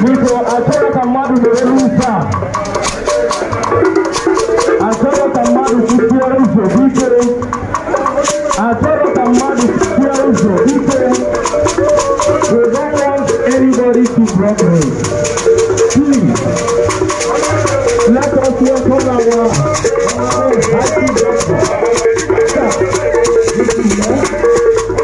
Biko, achọrọ ka mmadụ nọrọ n'ụzọ a. Achọrọ ka mmadụ kwụsie ụzọ, biko. Achọrọ ka mmadụ kwụsie ụzọ, biko. We don't want anybody to block road. Please, let us welcome our happy doctor. Sir, this is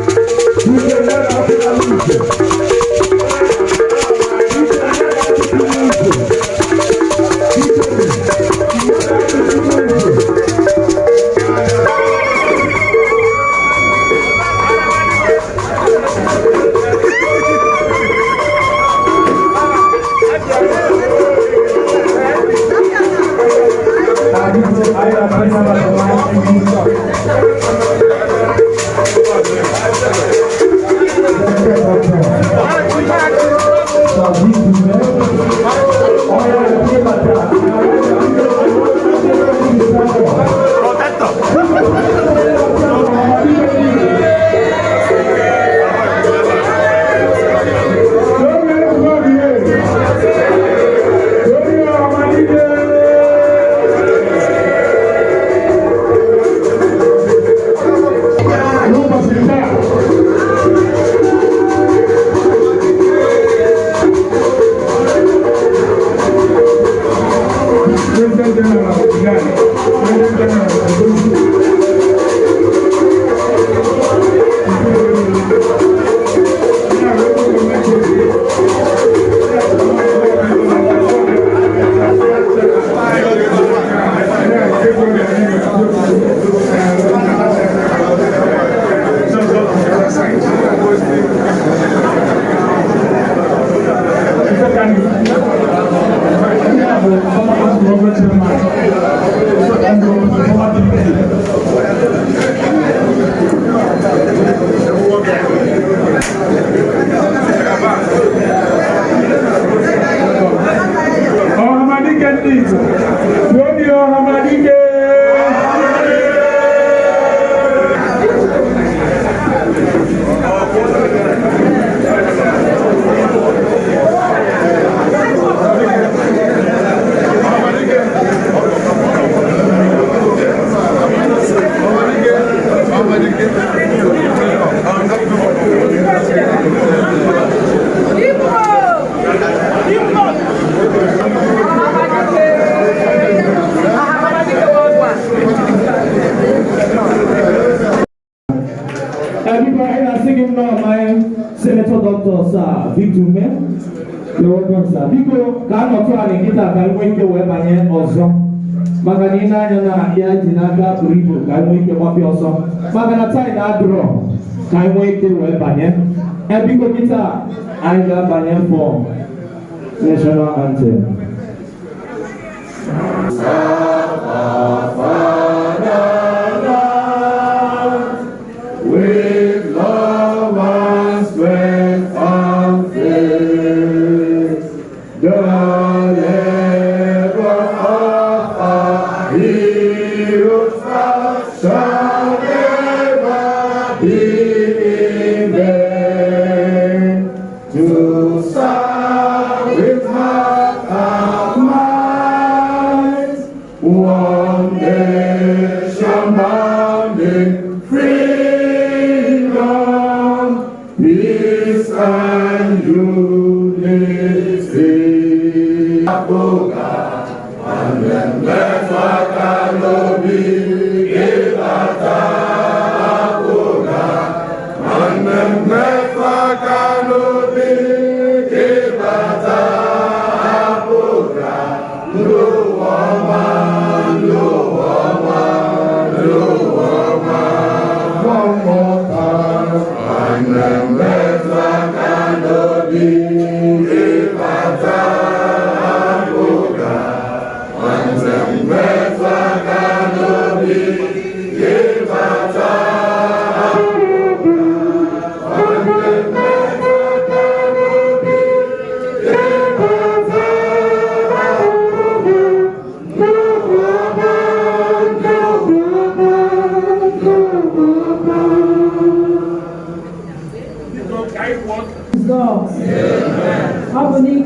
Biko, mmadụ apụla n'ụzọ. Biko, mmadụ apụla n'ụzọ. Biko, mmadụ apụla n'ụzọ. Biko, anyị na-achọ ịnabata nwa ndị. Protector. N'ụbọchị taa, President General Iran, President General Odogu, Ọhamadike ndị Igbo, Tobi Ọhamadike! Igbo! Ọhamadike! Ọhamadike worldwide. Biko, anyị na-asị gị nnọọ, my Senator Doctor Sir Victor Umeh. You're welcome, sir. Biko, ka a nọtụ anyị kịta ka anyị nwee ike wee banye ọzọ. Maka na ị na-anya na ya ji n'aka buru ibu, ka anyị nwee ike gbapịa ọsọ. Maka na time na-adịrọ ka anyị nwee ike wee banye. Biko, kịta anyị ga-abanye for national anthem. With love and strength and faith, the labor of our heroes shall never be in vain. To serve with heart and might, one nation bound in freedom, peace and unity. Nwanne m, metụ aka n'obi, ịbata APGA. Nwanne m, metụ aka n'obi, ịbata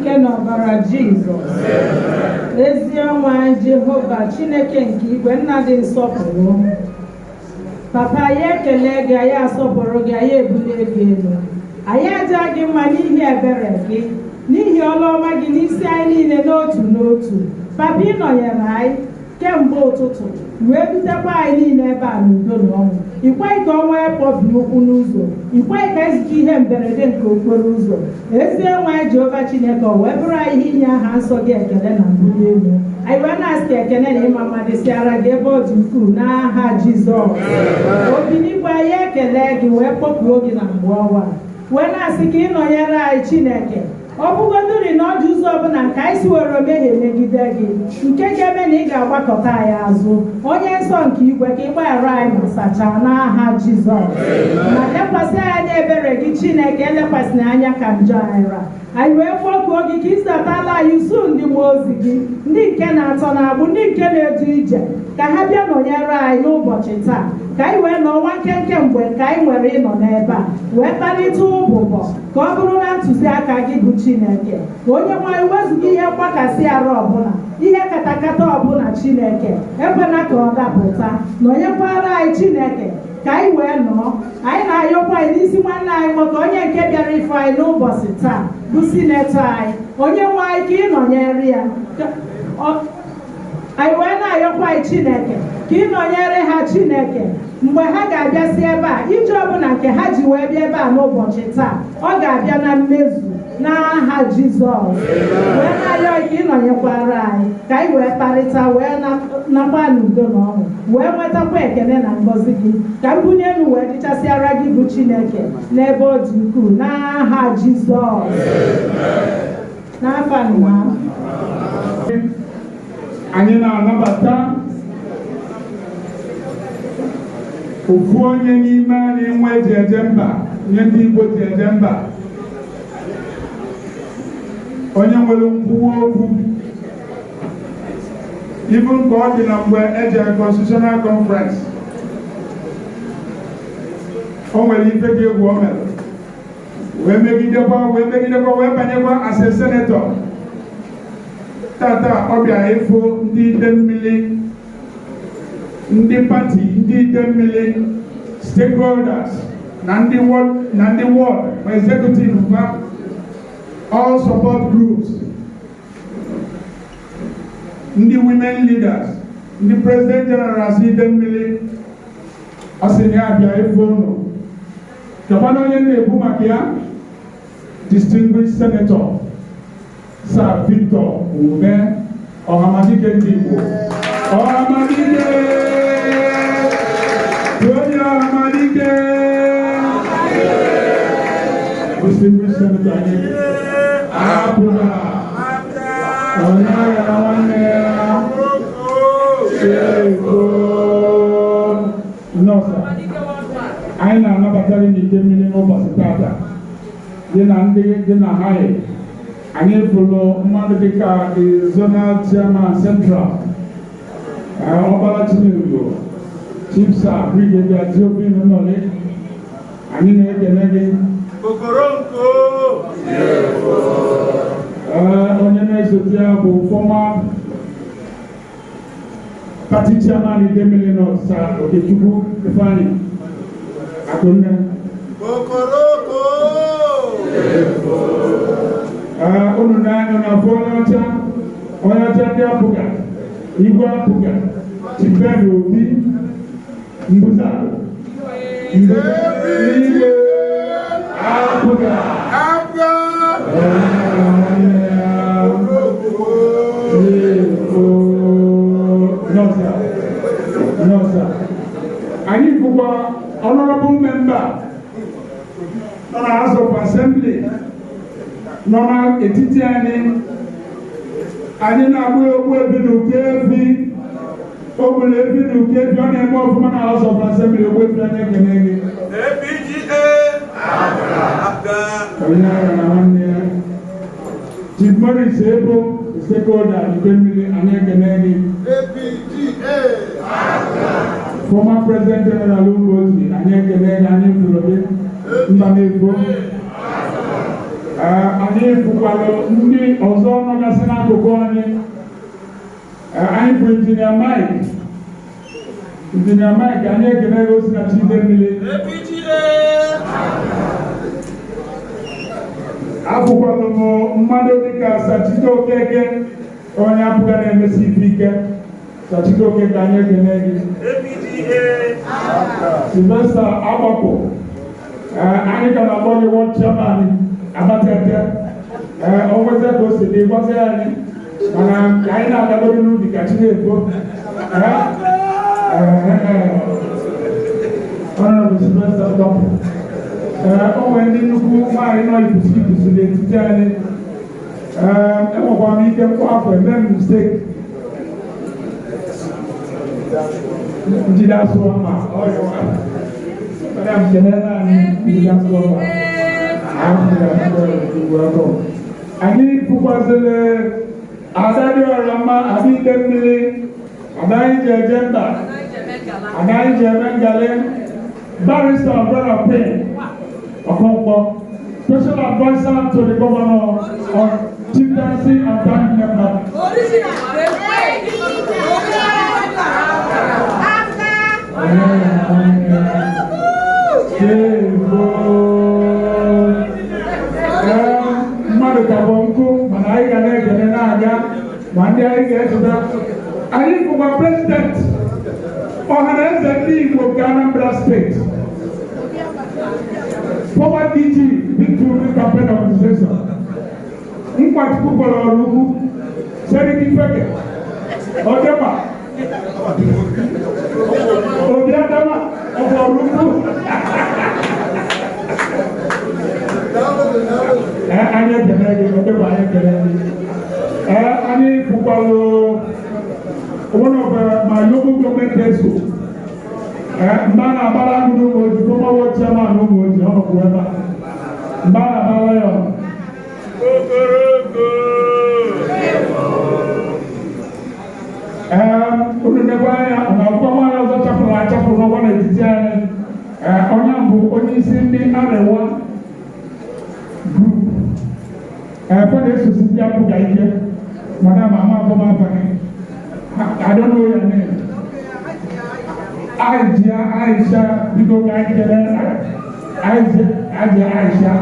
ike n'ọbara Jizọs. Ezi ọnwa Jehova, Chineke nke igwe, nna dị nsọpụrụ, Papa, anyị ekele gị, anyị asọpụrụ gị, anyị ebulie gị elu. Anyị aja gị mma n'ihi ebere gị, n'ihi ọlụ ọma gị n'isi anyị niile n'otu n'otu. Papa, ị nọnyere anyị kemgbe ụtụtụ wee dutekwa anyị niile ebe a n'udo na ọṅụ. Ikweghị ka ọnwa kpọbi ụkwụ n'ụzọ, ikweghị ka ezute ihe mberede nke okporo ụzọ. Ezi enwe anyị, Jehova Chineke, o wee bụrụ anyị ihe inye aha nsọ gị ekele na mbuli elu. Anyị wee na-asị ka ekele na ịma mma dịsịara gị ebe ọ dị ukwuu n'aha Jizọs. Obi n'igwe, anyị ekele gị wee kpọkuo gị na mgbe ọnwa a, wee na-asị ka ị nọnyere anyị, Chineke. Ọ bụgoduri na ọ dị ụzọ ọbụla nke anyị si were mehie megide gị nke ga-eme na ị ga-agbakọta anyị azụ, onye nsọ nke igwe, ka ị gbaghara anyị ma sachaa n'aha Jizọs, ma lekwasị anya ebere gị, Chineke. Elekwasịna anya ka njọ anyị ra. Anyị wee kpọkuo gị ka ịzatala anyị usuu ndị mmụọ ozi gị, ndị nke na-atọ na-agbụ, ndị nke na-edu ije, ka ha bịa nọnyere anyị n'ụbọchị taa, ka anyị wee nọọ nwa nkenke mgbe nke anyị nwere ịnọ n'ebe a wee kparịta ụbụbọ, ka ọ bụrụ na ntụziaka gị bụ Chineke. Onye nwanyị, wezụga ihe mgbakasị arụ ọbụla, ihe katakata ọbụla, Chineke, ekwena ka ọ dapụta. Nọnyekwara anyị, Chineke, ka anyị wee nọọ. Anyị na-ayọkwa anyị n'isi nwanne anyị nwoke, onye nke bịara ifo anyị n'ụbọchị taa, bụ senator anyị. Onye nwe anyị, ka ị nọnyere ya. Anyị wee na-ayọkwa anyị, Chineke, ka ị nọnyere ha, Chineke, mgbe ha ga-abịa si ebe a. Ije ọbụla nke ha ji wee bịa ebe a n'ụbọchị taa, ọ ga-abịa na mmezu n'aha Jizọs. Wee na-ayọ ka ị nọnyekwara anyị, ka anyị wee kparịta wee nakwa n'udo na ọṅụ, wee nwetakwa ekele na ngọzi gị, ka mbunye elu wee dịchasịara gị bụ Chineke n'ebe ọ dị ukwuu n'aha Jizọs, n'afa nna. Anyị na-anabata ofu onye n'ime anyị nwa eji eje mba, nye ndị Igbo ji eje mba, onye nwere nkwuwa okwu ibu nke ọ dị na mgbe eje constitutional conference. O nwere ife dị egwu o mere, wee megidekwa, wee megidekwa, wee banyekwa as a senator. Tata ọ bịara ịfụ ndị Idemmili, ndị party, ndị Idemmili stakeholders na ndị ward, na ndị ward ma executive fa, all support groups, ndị women leaders, ndị president generals Idemmili. Ọ sị na ya bịa ịfụ unu. Chọkwana onye na-ekwu maka ya, distinguished Senator Sir Victor Umeh, Ọhamadike ndị Igbo. Ọhamadike, onye Ọhamadike, distinguished senator anyị, apụla onye agha na nwanne ya ego nọọsa. Anyị na-anabata gị n'Idemmili n'ụbọchị tata, dị na ndị dị na ha. Anyị fụrụ mmadụ dịka the zonal chairman central, Ọkpara Chinedu, Chief Sir Brigadier Theophil Nnọlị, anyị na-ekele gị. Kokoronko. Ee, onye na-esote ya bụ former party chairman Idemili North, Sir Okechukwu Ifeanyi Akunne. Kokoroko. Ee, unu na-anya na afọ onye ọcha, onye ọcha ndị APGA, igwe APGA, Chief Ben Obi Mbuza, igwe APGA. APGA. Onye na nwanne ya Kokoroko. Nọsa, nọsa. Anyị bụkwa honorable member nọ na House of Assembly nọ n'etiti anyị. Anyị na-agba ogbu ebi na uke efi, o gburu efi na uke efi. Ọ na-eme ọfụma na House of Assembly. Ogbu efi, anyị ekene gị. APGA. APGA. Onye agha na nwanne ya, Chief Maurice Ebo, stakeholder Idemmili, anyị ekene gị. APGA. Former president general Ugozi, anyị ekele gị, anyị fụrụ gị mba na-efo. Anyị fụkwalụ ndị ọzọ nọgasị n'akụkụ anyị. Anyị bụ Engineer Mike. Engineer Mike, anyị ekele gị, osi na Chidemmili. APGA. Afụkwalụ m mmadụ dịka Sachike Okeke, onye apụga na-emesi ife ike. Sachike Okeke, anyị ekele gị. APGA. Sylvester Agbapụ, anyị ka na-akpọ gị ward chairman Abatete. O nweta ka o si dị, gwazie anyị, mana ka anyị na-agadoro n'ubi ka chi na-efo. Honorable Sylvester Agbapụ. O nwere ndị nnukwu nwaanyị nọ ibusi ibusi n'etiti anyị. Enwekwara m ike mkpọ afọ eme m mistake. Njide asụ ọma, ọyọ. Madam, kelere anyị njide asụ ọma. Anyị fụkwazịrị ada dị ọra mma, ada ide mmiri, ada anyị ji eje mba, ada anyị ji eme ngale, Barrister Brother Payne Okonkwo, Special Adviser to the Governor on Chieftaincy and Bank Member. Original. Mmadụ ka bụ nkụ, mana anyị ga na-ekele na-aga ma ndị anyị ga-echeta. Anyị bụkwa President Ọhaneze Ndị Igbo nke Anambra State, former DG Victory Campaign Organization, Nkwachukwu kwere ọrụ ugwu Seriki Feke Odema Obi Adama ọrụ ugwu. Anyị ekele gị, Odema, anyị ekele gị. Anyị kwukwalụ one of my local government exco, mgbe a na-agbara agụ n'Ụmụoji, former ward chairman Ụmụoji, ọ nọkwu ebe a mgbe a na-agbara ya. Okoroko. Ee, unu nekwa anya na akwụkwọ nwaanyị ọzọ chapụrụ achapụ n'ọgbọ n'etiti anyị. Ee, onye bụ onye isi ndị Arewa Group. Ee, fọ na-esosi ndị apụga ike. Madam, ama akpọm afa gị. I don't know your name. Aisha, Aisha, biko ka anyị kelee Aisha, Aisha, Aisha.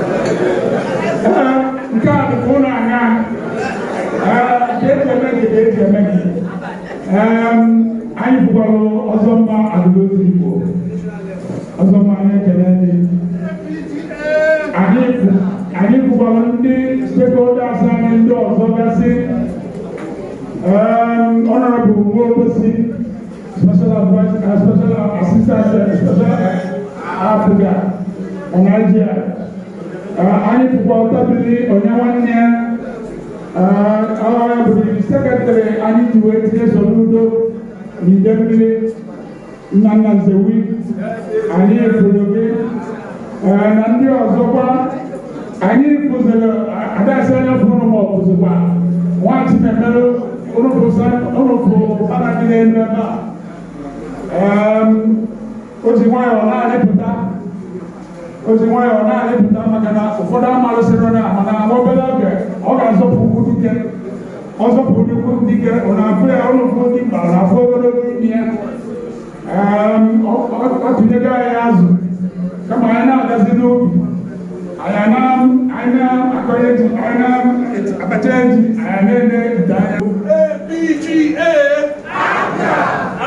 Ee, nke a dịka ụlọ aṅa. Ee, ka eji eme gị, ka eji eme gị. Ee, anyị bụkwara ọzọ mma agụlozi Igbo. Ọzọ mma, anyị ekele gị. Anyị bụkwara ndị stakeholders anyị ndị ọzọ gasị. Honorable Nwobosi, Special Adviser, Special Assistant, Special Africa, na Nigeria. Anyị bụkwa tabili onye nwanne ya bụ secretary anyị ji wee tinye Soludo n'ide mmiri, nna nna Nzewi, anyị fụrụ gị na ndị ọzọkwa. Anyị fụziri adasị anya fụrụ ma ọ fụzikwa nwa Chinemere ụnụ fụ bara dị n'elu ebe a. O ji nwayọọ na-arịpụta, o ji nwayọọ na-arịpụta, maka na ụfọdụ amalụsịrị na mana obere oge ọ ga-azọpụ ụkwụ dike, ọ zọpụ ụkwụ dike, ọ na-afụ ya ụlọ fụ dị mkpa, ọ na-afụ ogologo imi ya. Ọ tụnyego anyị azụ kama anyị na-agazi n'obi anyị na-akọnye ji, anyị na-abacha ji, anyị na-ene ite anya. APGA.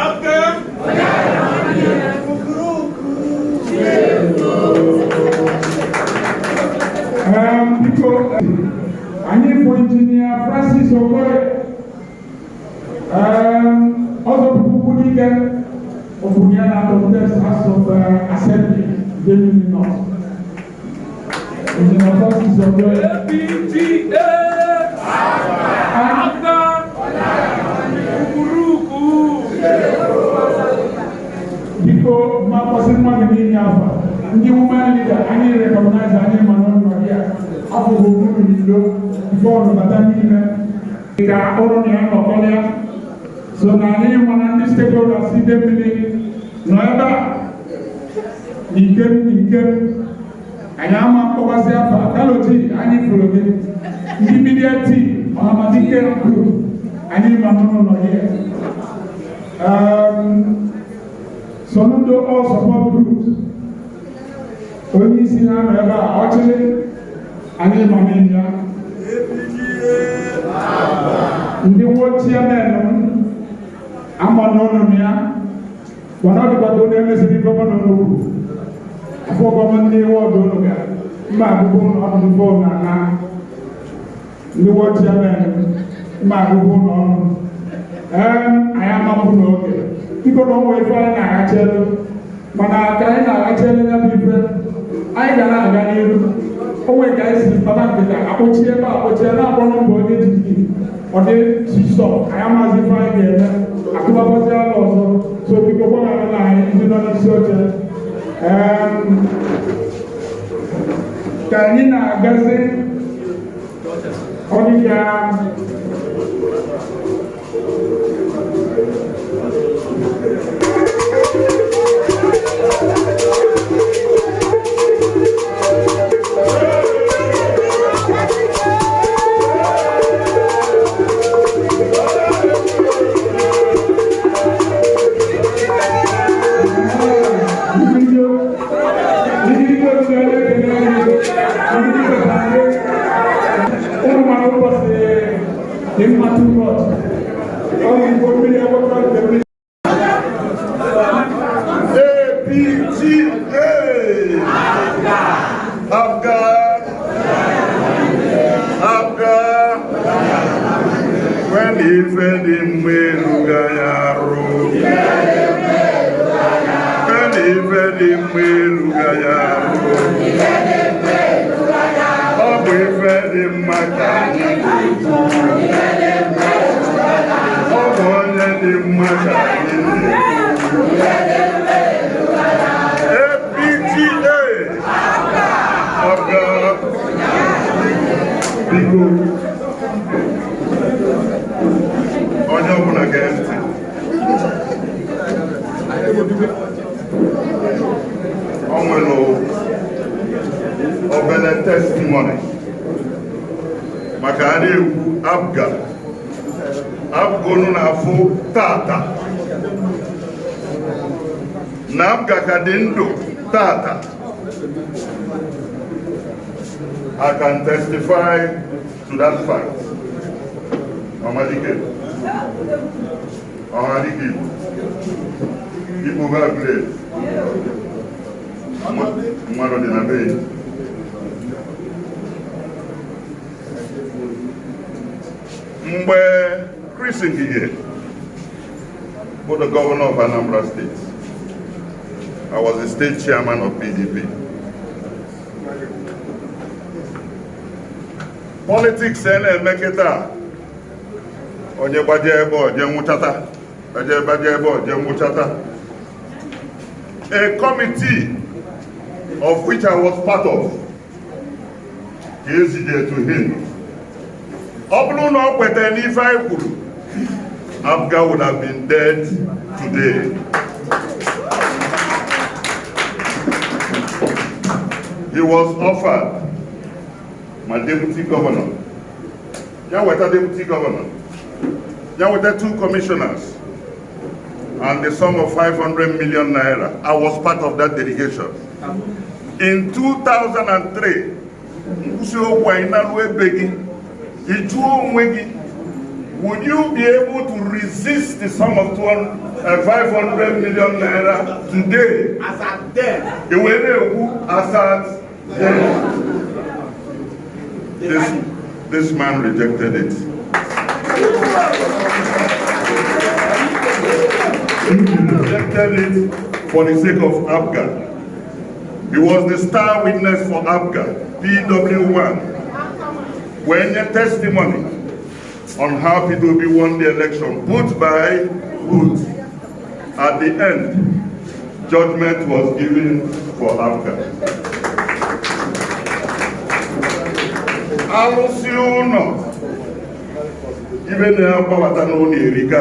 APGA. Okoroko. Biko, anyị bụ Engineer Francis Okoye, ọzọ puku dike okwuru ya na contest House of Assembly Idemili North, Engineer Francis Okoye. APGA. APGA. Okoroko. Biko, ma kpọsị mmadụ niile afa. Ndị women leader anyị recognize, anyị ma n'ọnọdụ ya afọghị okpuru n'ilo ife ọnụ bata n'ime ka ụrụ na ya nọkọrịa. So na anyị nwa na ndị stakeholders Idemili nọ ebe a n'ikem n'ikem. Anyị ama mkpọkwasị afa kaloji anyị fụrụ gị, ndị media team Ọhamadike group, anyị ma n'ụlọ nọ here. Soludo all support groups, onye isi ha nọ ebe a, ọchịrị anyị nọ n'ime ya, ndị ward chairman m ama n'ọnụ m ya, mana ọ dịkwa ka onye emesiri governor n'okwu afọ gọọmenti ndị ward unu ga mma agụgụ ụlọ ọnụ phone na ndị ward chairman mma agụgụ ụlọ ọnụ. Ee, anyị amapụ n'oge, biko, na ọnwa ife anyị na-aghachi elu, mana ka anyị na-aghachi elu ya bụ ife anyị ga na-aga n'iru. O nwere ka anyị si kpata nkịta akpọchie ebe a, akpọchie na-akpọ nọmba onye ji gị, ọ dị sisọ. Anyị amaghịzi ife anyị ga-eme, akụbakọzi ala ọzọ. So biko, gbaghara na anyị ndị nọ n'isi oche. Ka anyị na-agazi, ọ dị ka ụmụ mara ụbọchị dị mma too much. Ọ bụ igbo mmiri agbakọ nke mmiri. APGA! APGA! APGA! When ife dị mma erughị anyị arụ. When ife dị mma erughị anyị arụ. Ọ bụ ife dị mma ka anyị na-ekwu. Ọ bụ onye dị mma ka anyị na-ekwu. APGA! APGA! Biko, onye ọbụla gee ntị. O nwere obele testimony maka a na-ekwu APGA. APGA unu na-afụ tata na APGA ka dị ndụ tata. I can testify to that fact. Ọhamadike, Ọhamadike Igbo, Igbo well. Mmadụ dị na be ya. Mgbe Chris Ngige bụ the governor of Anambra State, I was the state chairman of PDP. Politics a na-eme kịta, onye gbaje ebe oje nwụchata, gbaje gbaje ebe oje nwụchata. A committee of which I was part of ka ezije to him. Ọ bụrụ na ọ kwetara n'ife anyị kwuru, APGA would have been dead today. He was offered my deputy governor, ya weta deputy governor, ya weta two commissioners and the sum of 500 million naira. I was part of that delegation. In 2003, nkwụsị okwu anyị na-alụ ebe gị, ị jụọ onwe gị, would you be able to resist the sum of 200, 500 million naira today? As at then. E wee na-ekwu as at then. This man rejected it. He rejected it for the sake of APGA. He was the star witness for APGA, PW1, when a testimony on how P2B won the election, boot by boot. At the end, judgment was given for APGA. Alụsị ụlọ ibe na-agbabata n'ụlọ erika.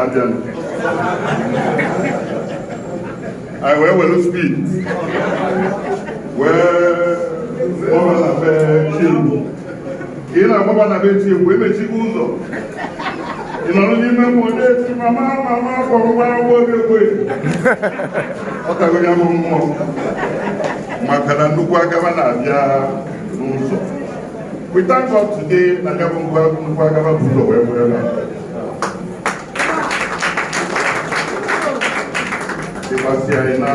na-abịa. Anyị wee were speed wee gbaba na be Chiegbu. Ka ị na-agbaba na be Chiegbu, emechigo ụzọ, ị nọrọ n'ime mmụọ na-eti, "Mama, mama," kpọrọgba ụgbọ obi ekwe ọ tago ya bụ mmụọ, maka na nnukwu agaba na-abịa n'ụzọ. We thank God today na ya bụ nnukwu agaba bụ ụzọ wee bụrụ ebe a. Ịgbasi anyị na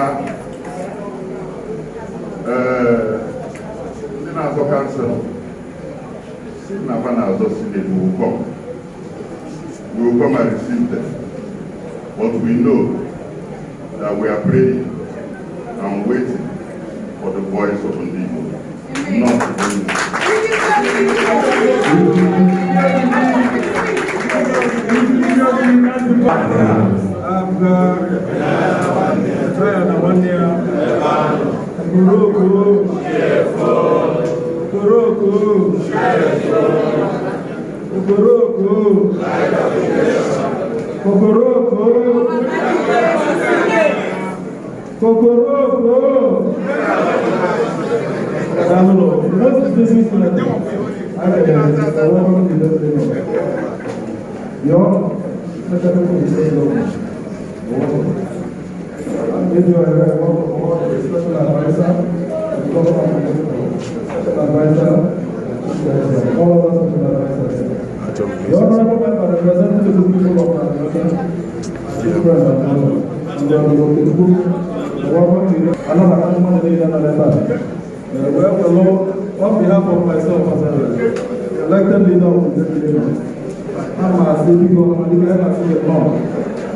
ndị na-azọ council si na fa na-azọ Senate will come. We will come and receive them. But we know that we are praying and waiting for the voice of Ndị Igbo, not the APGA, try na nwanne ya. Okporoko, okporoko, okporoko. Kokoroko. Kokoroko. Daalụ. Most distinguished senator, I welcome you to the Your Secretary to the State Government. Welcome. Major, welcome all the special advisor, the governor, special advisor, all other special advisors. The honorable member representing the people of Aniocha, different and the Honorable welcome to you. Another mmadụ niile nọ n'ebe a. Well, hello, on behalf of myself as an elected leader of the Idemili North, ana m asị biko ọmalike a na-asị gị nnọọ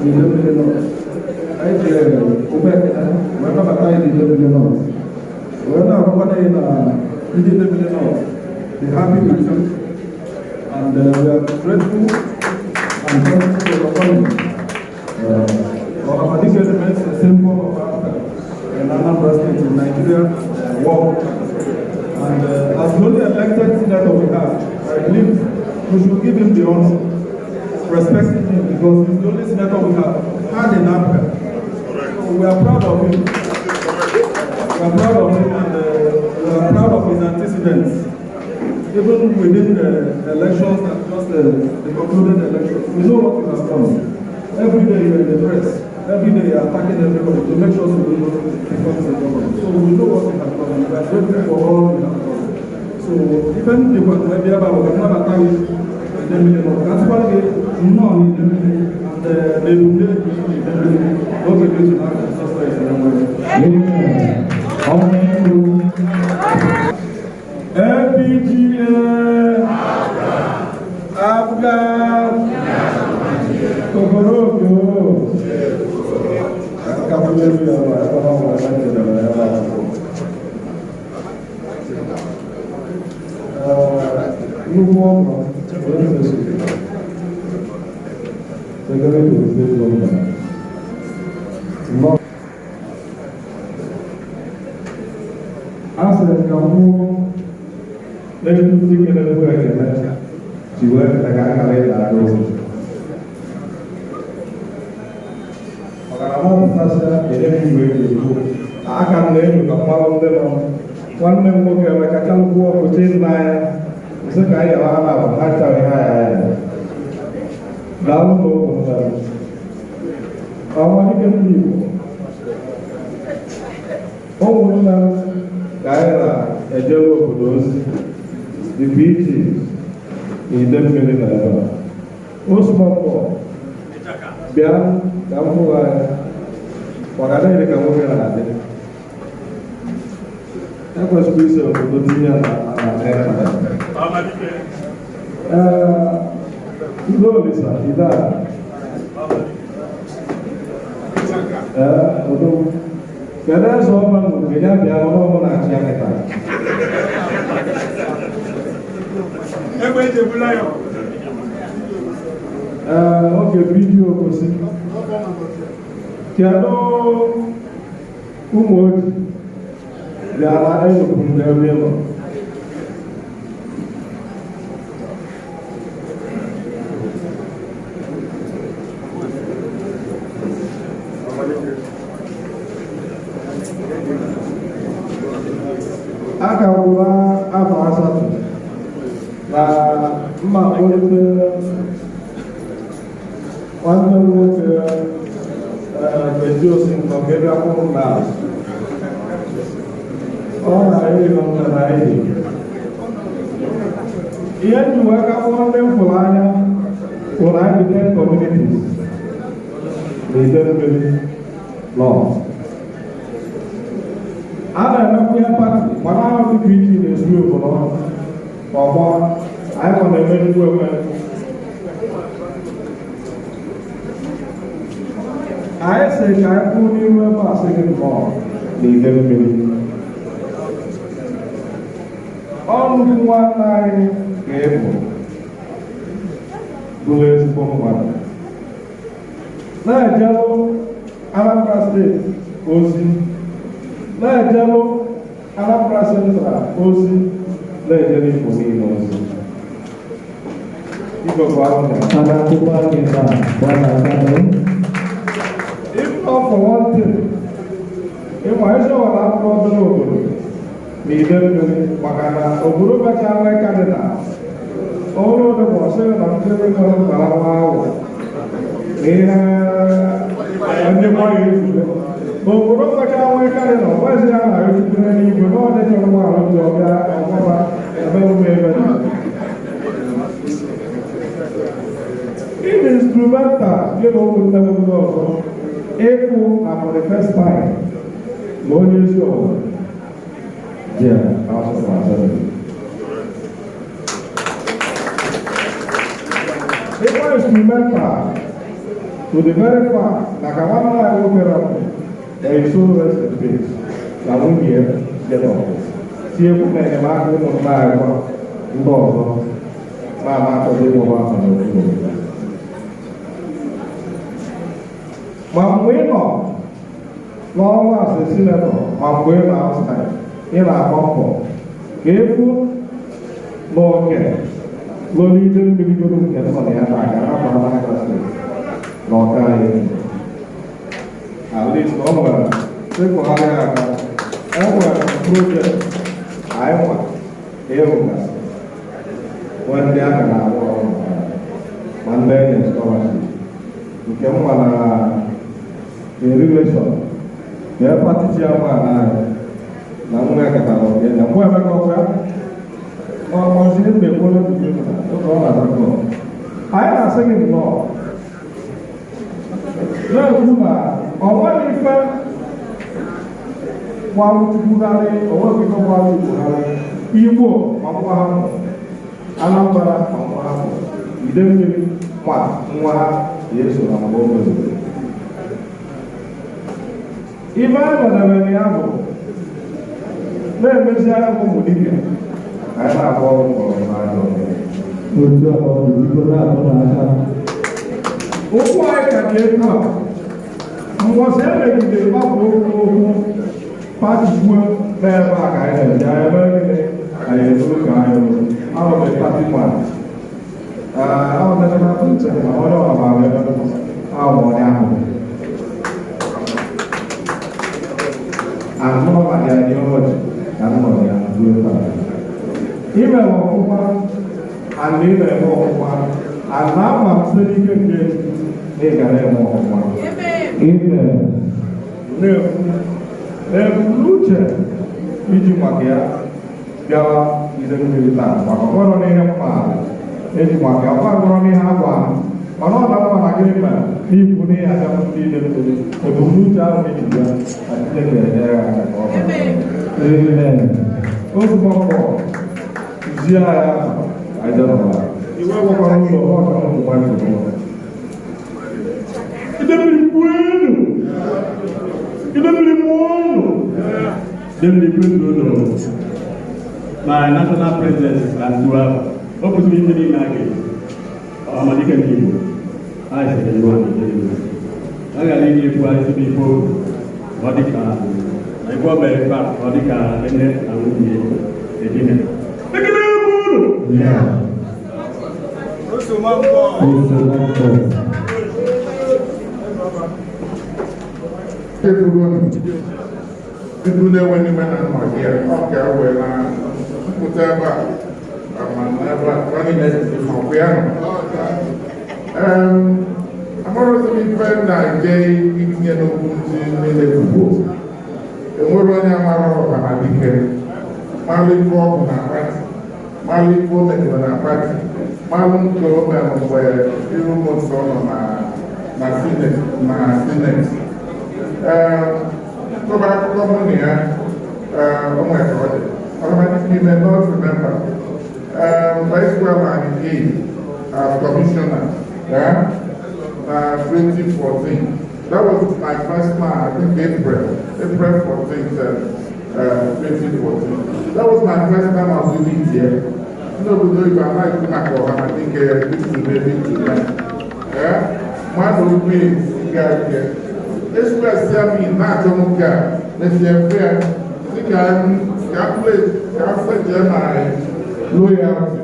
n'Idemili North. Anyị ji ụgbọ ekele wee nabata anyị n'Idemili North. Wee na-agwakwana anyị na ndị Idemili North dị happy with you and we are grateful and thankful for your coming. Ọhamadike remains a symbol of Africa in Anambra State, in Nigeria, world. And as the only elected senator we have, I believe we should give him the honor, respecting him because he's the only senator we have had in Africa. So we are proud of him. We are proud of him and we are proud of his antecedents. Even within the elections that just the concluded elections, we know what he has done. Every day you're in the press, every day you're attacking everybody to make sure Soludo becomes the governor. So we know what he has done, and we are grateful for all he has done. So even the one where we are, we cannot attack Idemili North. That's why we nnọọ n'Idemili and n'ebumnobi Idemili n'oge dị n'aka Jizọs Kraịst onye nwe anyị. Amen. APGA. APGA. Kokoroko. Aka m n'elu ya ma ebe ọ nwere na njedebe ya ma akwụkwọ. Nnukwu ọkwa onye kwesịrị Secretary to the State Government. Nnọọ. A sịrị m ka m kwuo n'elu ndị kelere bụ ekele ji wee kele ka akara ịda aka ozi. Maka na mụ pụtasịa enye m igwe eji ekwu aka m na-enyo ka mmalụ ndị nọ nwanne m nwoke Emeka chalụkwuo ọkụ chee n'anya nsị ka anyị yara ha na ha chara ihe anya ya. Daalụ na okwu nna m. Ọhamadike ndị Igbo, ụmụnna m ka anyị na-ejere obodo ozi dịkwa iche na Idemmili na ebe a. Osmọkpọ bịa ka m hụ anya maka adịghị ka nwoke na-adị. Ekwesịrị isi obodo tinye ya na na Ee, ndị Olisa, ide a. Ee, odogwu. Kedu eze ọma na nke ya bịa ọrụ ọmụ na-achị ya kịta? Egbe eji ebu lion. Ee, oge vidiyo gosi. Kedu ụmụ oji bịara enyokwuru n'ebe ị nọ? A ka gwụla afọ 8 na mma kpọlite nwanne m nwoke Benji Osinko ka ebe akwụkwọ m n'azụ. Ọ na-arị ịnọ nna na anyị ihe nji wee ka kpọọ ndị m fụrụ anya bụ na anyị dị 10 communities na Idemmili North. A na-emekwa ihe party mana ahụ dị iche na-ezu obodo ọgbọ anyị nọ na-eme nnukwu eme. Anyị sị ka anyị kwụ n'ihu ebe a sị gị nnọọ na Idemmili. Ọ nnukwu nwanne anyị ka ị bụ bụrụ ezigbo mmadụ na-ejelụ Anambra Steeti ozi, na-ejelụ Anambra Central ozi, na-ejelu Igbo niile ozi. Biko gwa unu. A ga-akwụkwọ aka ebe a, gbaa aka n'o. If not for one thing, ịma ezi ọra akwụkwọ obere obodo na ide mmiri, maka na obodo kacha nwee cardinal ọrụ dị bụ ọsịrị na mmiri nwere mkpara nwa awụ na ihe ndị mmadụ ezube. Obodo kacha nwee cardinal nwezi ya na echukwure n'igwe na ọ dịcha ụgbọala dị ọbịa ọgbaba ebe ụmụ ebe dị. Ịdị instrumental gị na ụmụnne m ndị ọzọ ịfụ na for the first time na onye ezi ọwa jere House of Assembly. Ịkwa instrumental to the very fact na ka nwanne anyị nwoke rapụ, may his soul rest in peace, na nwunye ya jere ọgụ tinyekwu na enyemaka ụmụnne anyị kwa ndị ọzọ na-ama akọzi ịgbọba afọ n'okpuru. Ma mgbe ị nọ n'ọrụ as a senator, ma mgbe ị nọ outside, ị na-agba mbọ ka efu na oke lolite mmiri goro nke nọ na ya na-aga na Anambra Steeti na ọka anyị. At least ọ nwere ịkụgharị aka, e nwere project anyị nwa ịrụgasị, nwee ndị aka na-arụ ọrụ, ma ndị enye scholarship nke m nwa na in relation na party chairman anyị na nwa ya katara ọbịa na nwa Emeka ọkwa ọmọzi mgbe kwere oge ọ na-adakọ. Anyị na-asị gị nnọọ, na-ekwu na ọ nweghị ife gbalụ chukwugharị, onweghị ife gbalụ igbogharị Igbo ma nwa ha mụ Anambra ma nwa ha mụ ide mmiri ma nwa ha ga-eso na mgbe o mezuru. Ife anyị nọdebere ya bụ na-emezi anya bụ ụmụ dibịa anyị na-agba ọrụ mgbọrọgwụ n'ajọ ọhịa. Otu a ọ dị, biko na-akụ n'aka. Ụkwụ anyị ka dị elu a mbọsị emegidere gbapụ okwu okwu party kwuo n'ebe a ka anyị na-eje. Anyị eme gịnị? Anyị eburu ka anyị rụrụ ahụ bụ party man ahụ, national president, ma onye ọha maara ebe m nọ ahụ bụ onye ahụ anọ na the ideology ka m nọ ya ruo taa. Ime ọfụma and ị na-eme ọfụma and na ama m site n'ike nke na ị ga na-eme ọfụma. Amen. Na-ekwu ebumnuche iji maka ya bịawa ide mmiri taa, maka ọ nwere n'ihe mma eji maka ya ọkwa gwọrọ n'ihe agwa, mana ọ na mma na gịnị mere n'ikwu n'ihe abịa ndị ide mmiri ebumnuche ahụ eji bịa na Chineke enyere ya aka ka ọ baa. Amen. Ozugbo mbọ zie ya anyị jere n'ụwa iwe gwakwara ụlọ ọka ụmụ nwaanyị. Ide mmiri kwenu! Ide mmiri mụọnụ! Ide mmiri kwenu! My national president na o kwesịrị ime niile a ga-eji ọhamadike ndị Igbo anyị sịrị nnọọ na ide mmiri a ghara iji ekwu anyị site ife okwu ọ dị ka na ife ọ mere ebe a ọ dị ka nne na nwunye edina. Ekele m unu! Yeah. Osomampo. Ndị na-enwe n'ime na nọ gị ọ ka wee na mpụta ebe a ma na ebe a ọ niile ọkụ ya nọ. Amarọzi m ife na-eje itinye n'okwu ndị niile kwuo. Enwere onye mara ọhamadike, mara ife ọ bụ na party, mara ife o mejọrọ na party, mara nke o mere mgbe iru nsọ nọ na senate. Kọba akụkọ mụ na ya o nwere ka ọ dị. Ọhamadike, you may not remember. Vice Chairman as commissioner, yeah, 2014. That was my first time, I think April 14th, 2014. That was my first time I was living here. N'obodo Igbo, anaghị ekwu maka ọhamadike ebe to. Yeah? Mmadụ okwu ga nke express ya mi na-achọ nwoke a na-esi efe ya dịka ka m pledge my loyalty.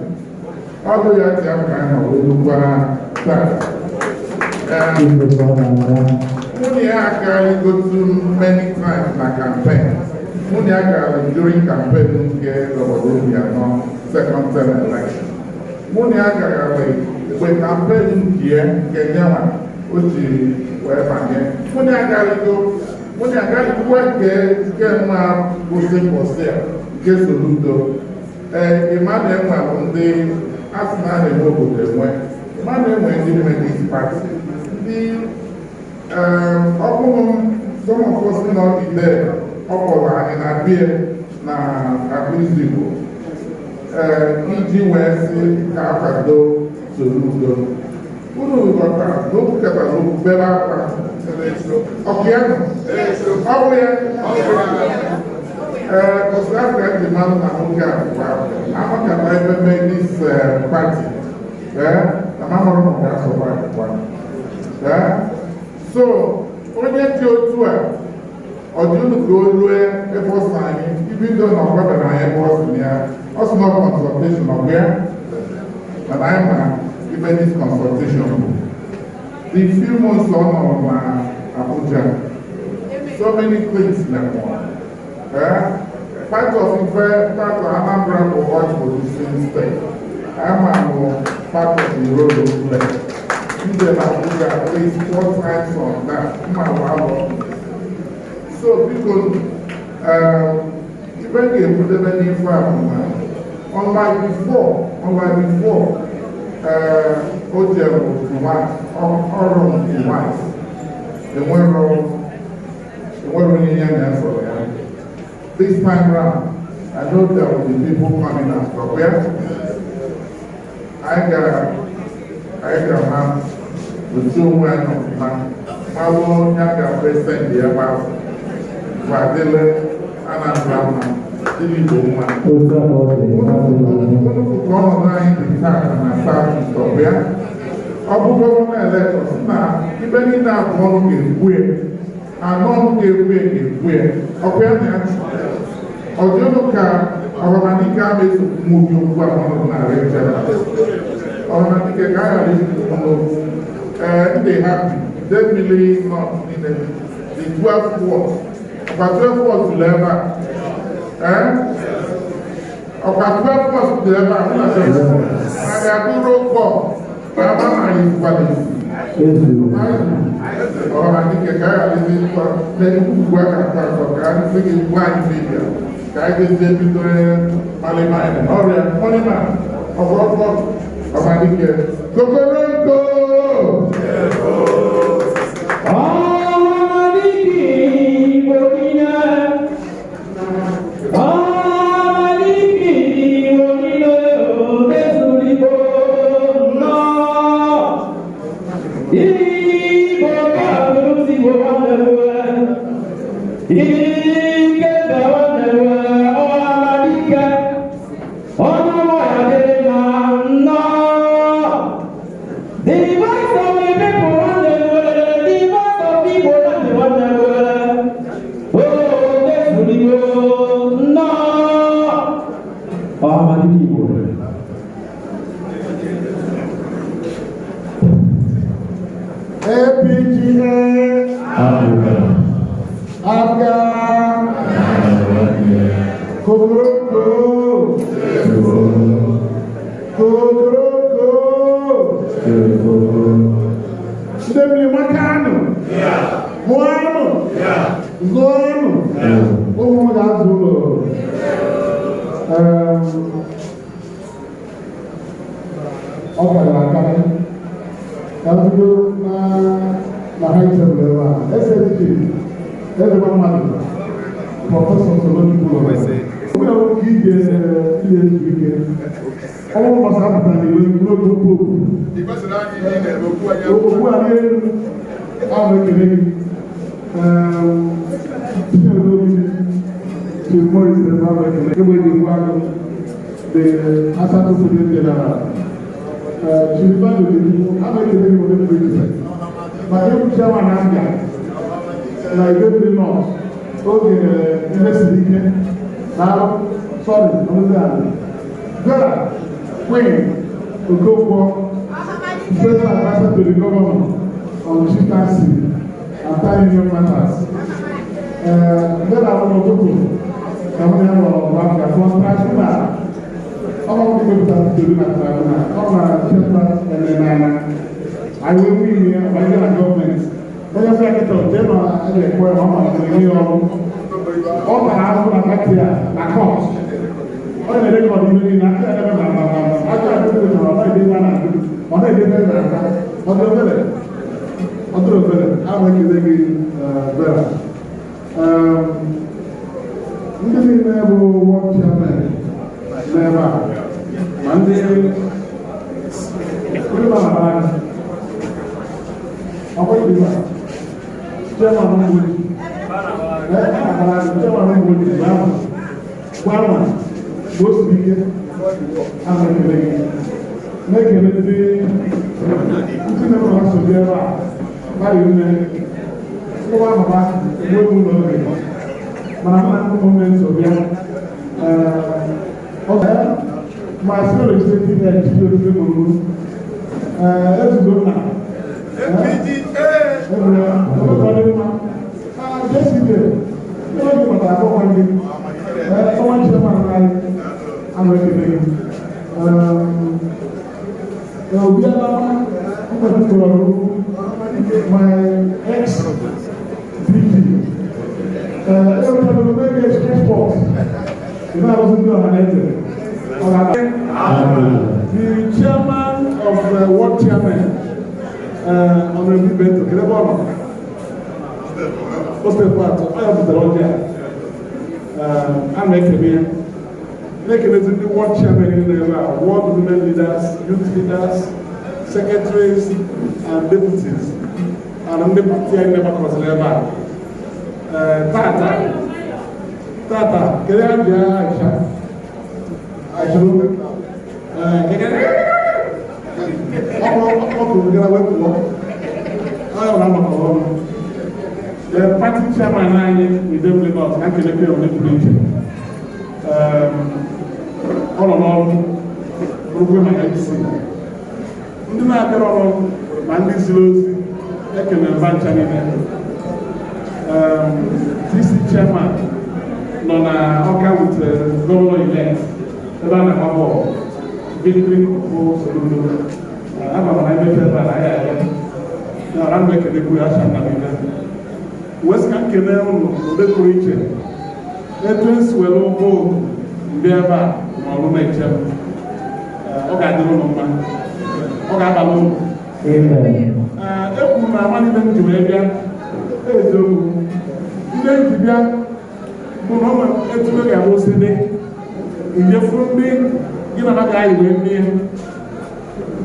Ọ bụ ya ji ka anyị nọ wee lukwa taa. Nwunye ya agaghị go to many times na campaign. Nwunye ya gara during campaign nke Governor Obianọ second term election. Nwunye ya gara mgbe campaign nke ya nke nyenwa o ji wee banye. Nwunye ya agaghịgo, nwunye agaghịkwa nke nwa kwụsị mbọsị a nke Soludo. Ee, Emmanuel nwe bụ ndị asị na a na-enwe obodo enwe. Emmanuel nwe ndị nwe this party. Ndị ọ bụghị some of us nọ there, ọ kpọrọ anyị na bie na Akụzigbo ee iji wee sị ka akwado Soludo. Unu ghọtara na okwu katara okwu bere akwa. Ọkụ ya nọ? Ọ bụ ya? Ee, kọsị afọ ya ji mmanụ na nwoke a bụkwa amakata ebe mee this party. Ee, na mamụrụ m ga-asọkwa kwa. Ee, so onye dị otu a, ọ dị unu ka o rue ebe ọ sị anyị ibido na ọ gwabara anyị ebe ọ sị na ya ọ sị na consultation, ọ bụ ya, mana anyị ma ibe this consultation bụ the few months ọ nọrọ na Abuja, so many things na-eme. Part of ife, part of Anambra bụ oil producing state. Ama bụ part of the role of play ndị na Abuja at least four times on that mma alụ. So biko, ife m ga-ekwudebe n'ife a bụ na unlike before, o jere ọrụ twice, enwero onye ya na-esoro ya. This time round, I know there will be people coming after where anyị ga-ama otu onwe anyị ọfụma, malụ onye a ga-present ya gbafụ kwadele Anambra mma, dịrị Igbo mma. Otu a ka ọ dị. Unu ka ọnọdụ anyị dị taa na South East, ọ bụ ya? Ọ bụ governor election si na ibe niile abụọ ọnụ ga-ekwu ya, anọ ọnụ ga-ekwu ya, ga-ekwu ya, ọkụ ya na ya. Ọ dị unu ka Ọhamadike ama esokwu m obi okwu a ọnọdụ na rechara Ọhamadike ka a ghara ikwu n'okwu. Ee, ndị happy Idemili North niile, the 12 wards, ọkwa 12 wards lụ ebe a. Ee, ọkwa 12 wards dị ebe a. Hụ na a ga-akụ roll call ka ama na anyị kwala isi. Ezu. Ọhamadike ka a ghara isi nkwa na-ekwukwu aka akpa akpa ka a sị gị gwa anyị media ka anyị gazie bido malịma ọrịa mọlịma ọfọfọ. Ọhamadike kokoronko. Ọhamadike Igbo niile. Ọhamadike Igbo niile, omezuru Igbo nnọọ. Igbo ga-abụrụ Igbo nwanne m. Ike mba nwanne m, Ọhamadike. Ọnụ ya dịrị na nnọọ. The voice of the people, nwanne m, the voice of Igbo land, nwanne m. Oh, mezuru Igbo nnọọ. Ọhamadike Igbo. APGA. APGA. Kokoroko. Kokoroko. Ndị mmiri makanụ. Mụanụ. Zụọnụ. Ụmụ m ga-azụ ụlọ. Ọ karịrị akarị. Ka m bido na high table ebe a. SSG, eze mmadụ, Professor Solochukwu. Onye bụ ka ije ihe ezu ike. Ọnwụ mbọsị apụtara n'iwe n'oge popu. Okwu a n'elu, ọ na-ekele gị. Chinedu Obi, Chief Morris ebe ahụ ekele. Egbe dị ngwa agụ, the Asatọ President General. Chief Ifeanyi Okechukwu, a na-ekele gị onye pụrụ iche. Maka ịbụ chairman APGA na Idemili North oge ihe siri ike na sorry, ọnụzi ala. Vera Queen, Okonkwo, Special Advisor to the Governor on Chieftaincy and Town Union Matters. Ndị na-arụ n'ụtụtụ ka m ya nọrọ n'afịa from tribunal. Ọ bụ ndị mepụtara tori na tribunal, ọ na chairman Emenana. Anyị wee nwee ihe banye na gọọmenti. Onye fẹ́ kịta jee nọ a ga-ekwe ọ malitere ihe ọrụ. Ọ tara ahụhụ na party a na court. Ọ na-erecord ihe niile aka ya ebe na na na aka adịghị na ọ na-edebe na ọ na-edebe na aka. Ọ dị obere, ọ dịrị obere. A na-ekele gị, Vera. Ndị niile bụ ward chairman n'ebe a, ma ndị nọ na anya ọkwa ibe chairman Mgboji, chairman Mgboji, gwa ma ka o siri ike. A na-ekele gị, na-ekele ndị na-eme na nsogbu ebe a gbalị ume ngwa mama gbuo egwu n'oge, mana mụ na ụmụnne nso bịa. Ọ ma sị legislative head chief gburu ezugo nna ebule dị mma. Jesike ebe gị matara akpọkwa ndị ọnwa chairman anyị, ama ekele gị. Obi Alama mkpọtụrụ my ex DP ewetara m ego export ị na-arụzi ndị ọha na eze. The chairman of ward chairman, Honorable Bento, kedu ebe ọ nọ? O step atọ, ọ ya butere ọjị a. A na-ekele ya. Na-ekelezi ndị ward chairman niile ebe a, ward women leaders, youth leaders, secretaries and deputies, and ndị party anyị na-agbakọziri ebe a. Tata, tata, kedu ha ji Aisha? Aisha Obe. Keke ọ kụrụ gara wee pụọ. Ọ ya na-agbakọrọ ọnụ. The party chairman anyị, Idemili North, ka nkelekwe onye pụrụ iche. Ọ nọ n'ọrụ bụrụkwa ma MC. Ndị na-abịara ọrụ ma ndị ziri ozi, ekele mba ncha niile. TC chairman nọ na Ọka with governor elect ebe a na-agba bọọlụ victory bụ Soludo. Ama m na emepe ebe a na ya ya ya na m ekelekwu ya acha nna niile. Wee sị ka m kelee ụnụ n'ụdị pụrụ iche etu esi were ụgbọ oku ndị ebe a ma ọrụ na-eche m. Ọ ga-adịrị ụnụ mma, ọ ga-abalị ụnụ. Amen. Ekwuru na amalite m ji wee bịa. Eziokwu, ndị m ji bịa bụ na ọ nwere etu e ga-abụ si dị njefuru ndị gị na ha ga-ayị wee mee,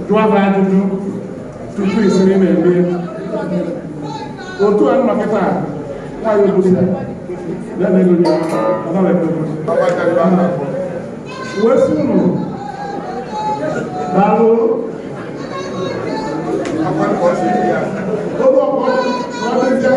jụọ ha ajụjụ tupu isiri na-eme otu a. Nọ kịta nwaanyị obosi a ya na ego ya ọ naghị ekwe wee sị unu daalụ. Olu ọkpọ ọ dịzie.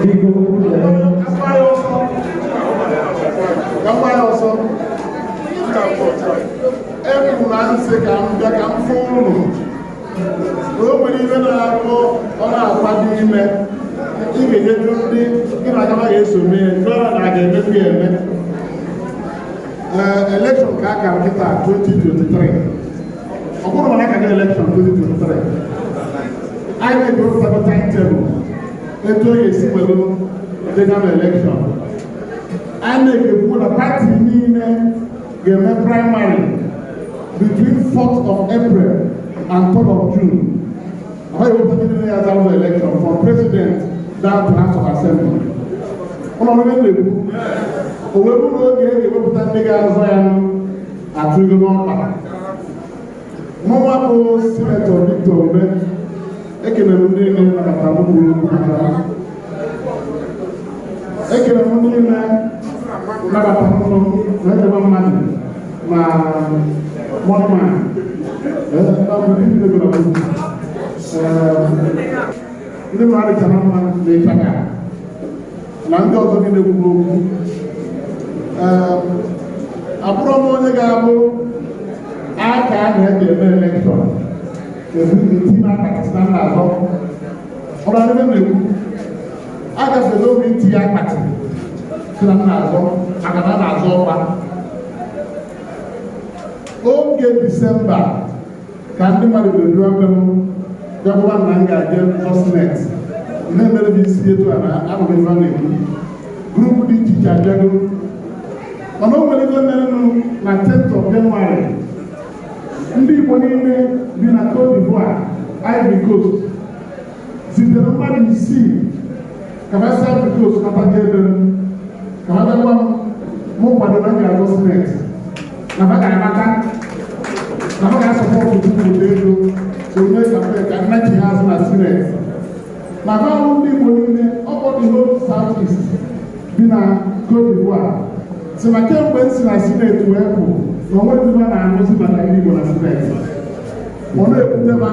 Biko, okwu dị ebe. Ka m gbaa ya ọsọ. Ekwuru na nsị ka m bịa ka m fụ ụnụ na o nwere ihe na-akụ ọ na-akwado ime. Ị ga-enyeju ndị gị na aka ga-eso mee jụọ na a ga-emekwu ya eme. Ee, election ka a kara kịta 2023. Ọ bụrụ na aka ga election 2023, anyị na-eburu timetable etu ọ ga-esi welu. General election, INEC ekwu na party niile ga-eme primary between 4th of April and 3rd of June. Ọ ewepụta ndị ya zara election from president down to House of Assembly. Ụlọ ọrụ na-ekwu o wee bụrụ oge e ga-ewepụta ndị ga-azọ ya atụgo n'ọkpa. Mụnwa bụ Senator Victor Umeh, ekelere m ndị niile nabatara m, kwuru okwu maka m. Ekelere m ndị niile nabatara m na ejebe mmadụ ma mọnma. Ndị mmadụ chara mma na ịchaka na ndị ọzọ niile kwuru okwu. Abụrụ m onye ga-abụ aka a na-eji eme election eti m akpati na nna azọ ọrụ adịbe na-ekwu agafere obi ntinye akpati si na nna azọ maka na a na-azọ ọkwa. Oge Disemba ka ndị mmadụ bidoro ebe m bịakwaba na m ga-eje zọ Senate na-emere m isi etu a na abụ m ife a na-ekwu. Group dị iche iche abịago, mana o nwere ife merenụ na 10th of January. Ndị Igbo niile bi na Cote d'Ivoire, Ivory Coast, zitere mmadụ isii ka ha si Ivory Coast nataga ebe m ka ha bịakwa m mụ kwado na m ga-azọ Senate, na ha ga-anata, na ha ga-asupport tupu ego so mee campaign ka nnachi ha azụ na Senate. Na ha hụ ndị Igbo niile ọkpọ the whole South East bi na Cote d'Ivoire si na kemgbe m si na Senate wee pụ na onwe ndị na-anụzi maka ndị Igbo na Senate. Ọ na-ekwuteba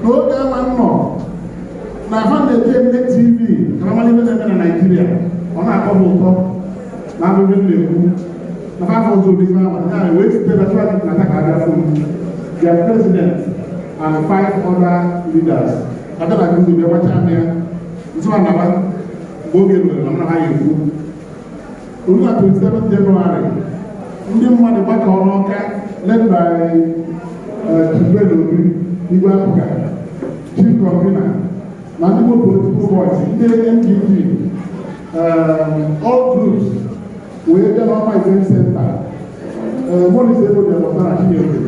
n'oge ama m nọ na ha na-eje nne TV ka ha mara ife na-eme na Naịjirịa. Ọ na-atọ m ụtọ na abụghị m na-ekwu na ha afọ ọzọ ụdị ife ahụ ya wee site na chọọchị na ka abịa fụ m, their president and five other leaders abịa na guzo bịa gbacha m ya nsọ naba. Mgbe oge ruru na m na ha ya ekwu olu na 27 January, ndị mmadụ gbakọrọ n'Ọka led by Chibrel Obi, Igwe Apụka, chief convener, na ndị Igbo political voice, ndị NDP, all groups wee bịa n'Ọma Event Center. Morris Ebo bịa na Chinyere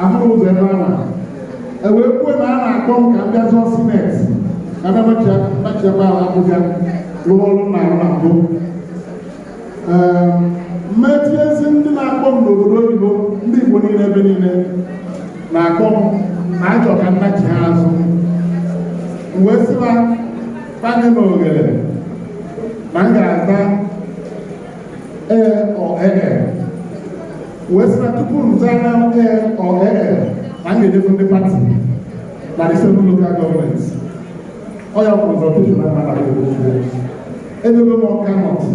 ahụrụ ụzọ ebe ahụ e wee kwuo na a na-akpọ m ka m bịa zọọ Senate, ka m bịa machiakwa ala Abuja rụọ ọrụ m na-arụ na mbụ. Mmetinyezi ndị na-akpọ m n'obodo oyibo, ndị Igbo niile ebe niile na-akpọ m na achọ ka nnachi ha azụ. M wee sị ha panye m oghere na m ga-aza ee ọ ee. Wee sị na tupu m zaa na ee ọ ee, na m ga-ejefu ndị party na the seven local governments. Ọ ya consultation na mmadụ edebe m Ọka North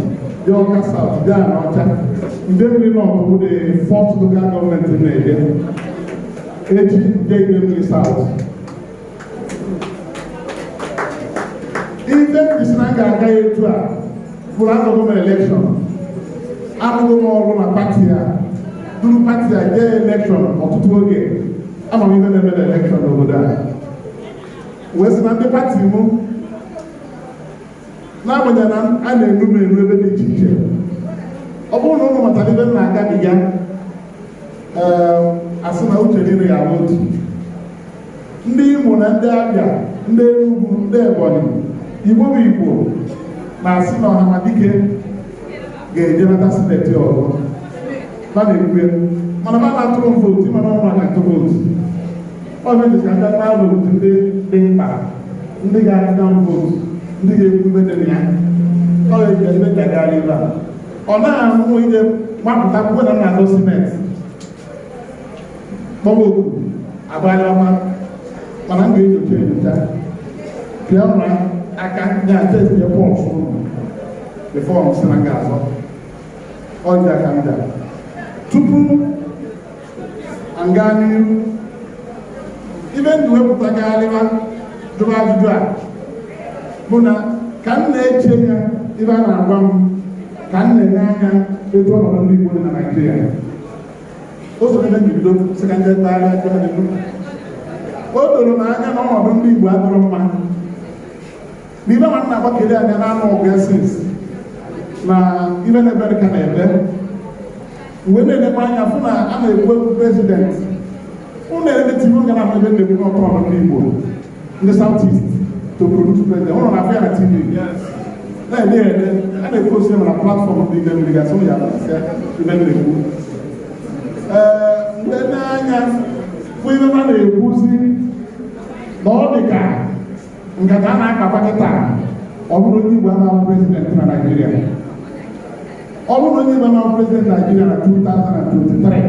dị, Ọka South dị, Anaọcha, Idemili North bụ the fourth local government na-eje echi je Idemili South. Ife isi na m ga-aga ya etu a bụrụ azọgo m election, arụgo m ọrụ na party a, duru party a jee election ọtụtụ oge. Ama m ife na-eme na election n'obodo a. Wee sị na ndị party mụ, n'agbanyeghị na a na-enu m enu ebe dị iche iche, ọ bụrụ na ụmụ matara ibe m na-agabiga, ee, asị na uche niile ga-abụ otu. Ndị Imo na ndị Abịa, ndị Enugu, ndị Ebonyi, Igbo bụ Igbo na-asị na Ọhamadike ga-ejenata Senate ọzọ. Ba na-ekwu, mana ba na-atụrụ m vote, mana ọ na-atụ vote. Ọ bụ ka ndị na vote, ndị dị mkpa, ndị ga-atụta m vote, ndị ga-ekwu ibe dị na ya. Ọ ga-eji ebe ji agagharị ebe a ọ na-ahụ ihe mapụta kwuo na nna azụ Senate kpọwa oku agbalịọma, mana m ga-enyocha enyocha pịa ụra aka ya test ya pulse before m sị na m ga-azọ. Ọja ka m bịara tupu m gaa n'ihu ibe ndụ wepụta gagharịba jụrụ ajụjụ a bụ na ka m na-eche ya ibe a na-agwa m ka m na-enye anya etu ọnọdụ ndị Igbo dị na Naịjirịa. O so ebe mbido sị ka ndị kpagharịa aka ajụjụ. O doro m anya na ọnọdụ ndị Igbo adịrọ mma. Na ibe ma nna agbakeli anya na anụ ọgụ ya since na ibe na-ebe ka na-ebe mgbe na-enekwa anya fụ na a na-ekwu ekwu president ụnụ na-eme TV ga na ebe na-ekwu n'ọtọ ọnụ ndị Igbo, ndị South East to produce president. Ụnụ na-afụ ya na TV na-ede ede, a na-ekwu osi na platform ndị ide mmiri gasị ụnụ ya na-asị ibe na-ekwu. Ee, mgbe n'anya fụ ibe ha na-ekwuzi na ọ dị ka nkata a na-akpakwa kịta, ọ bụrụ onye Igbo ama president na Naịjirịa, ọ bụrụ onye Igbo ama president Naịjirịa na 2023,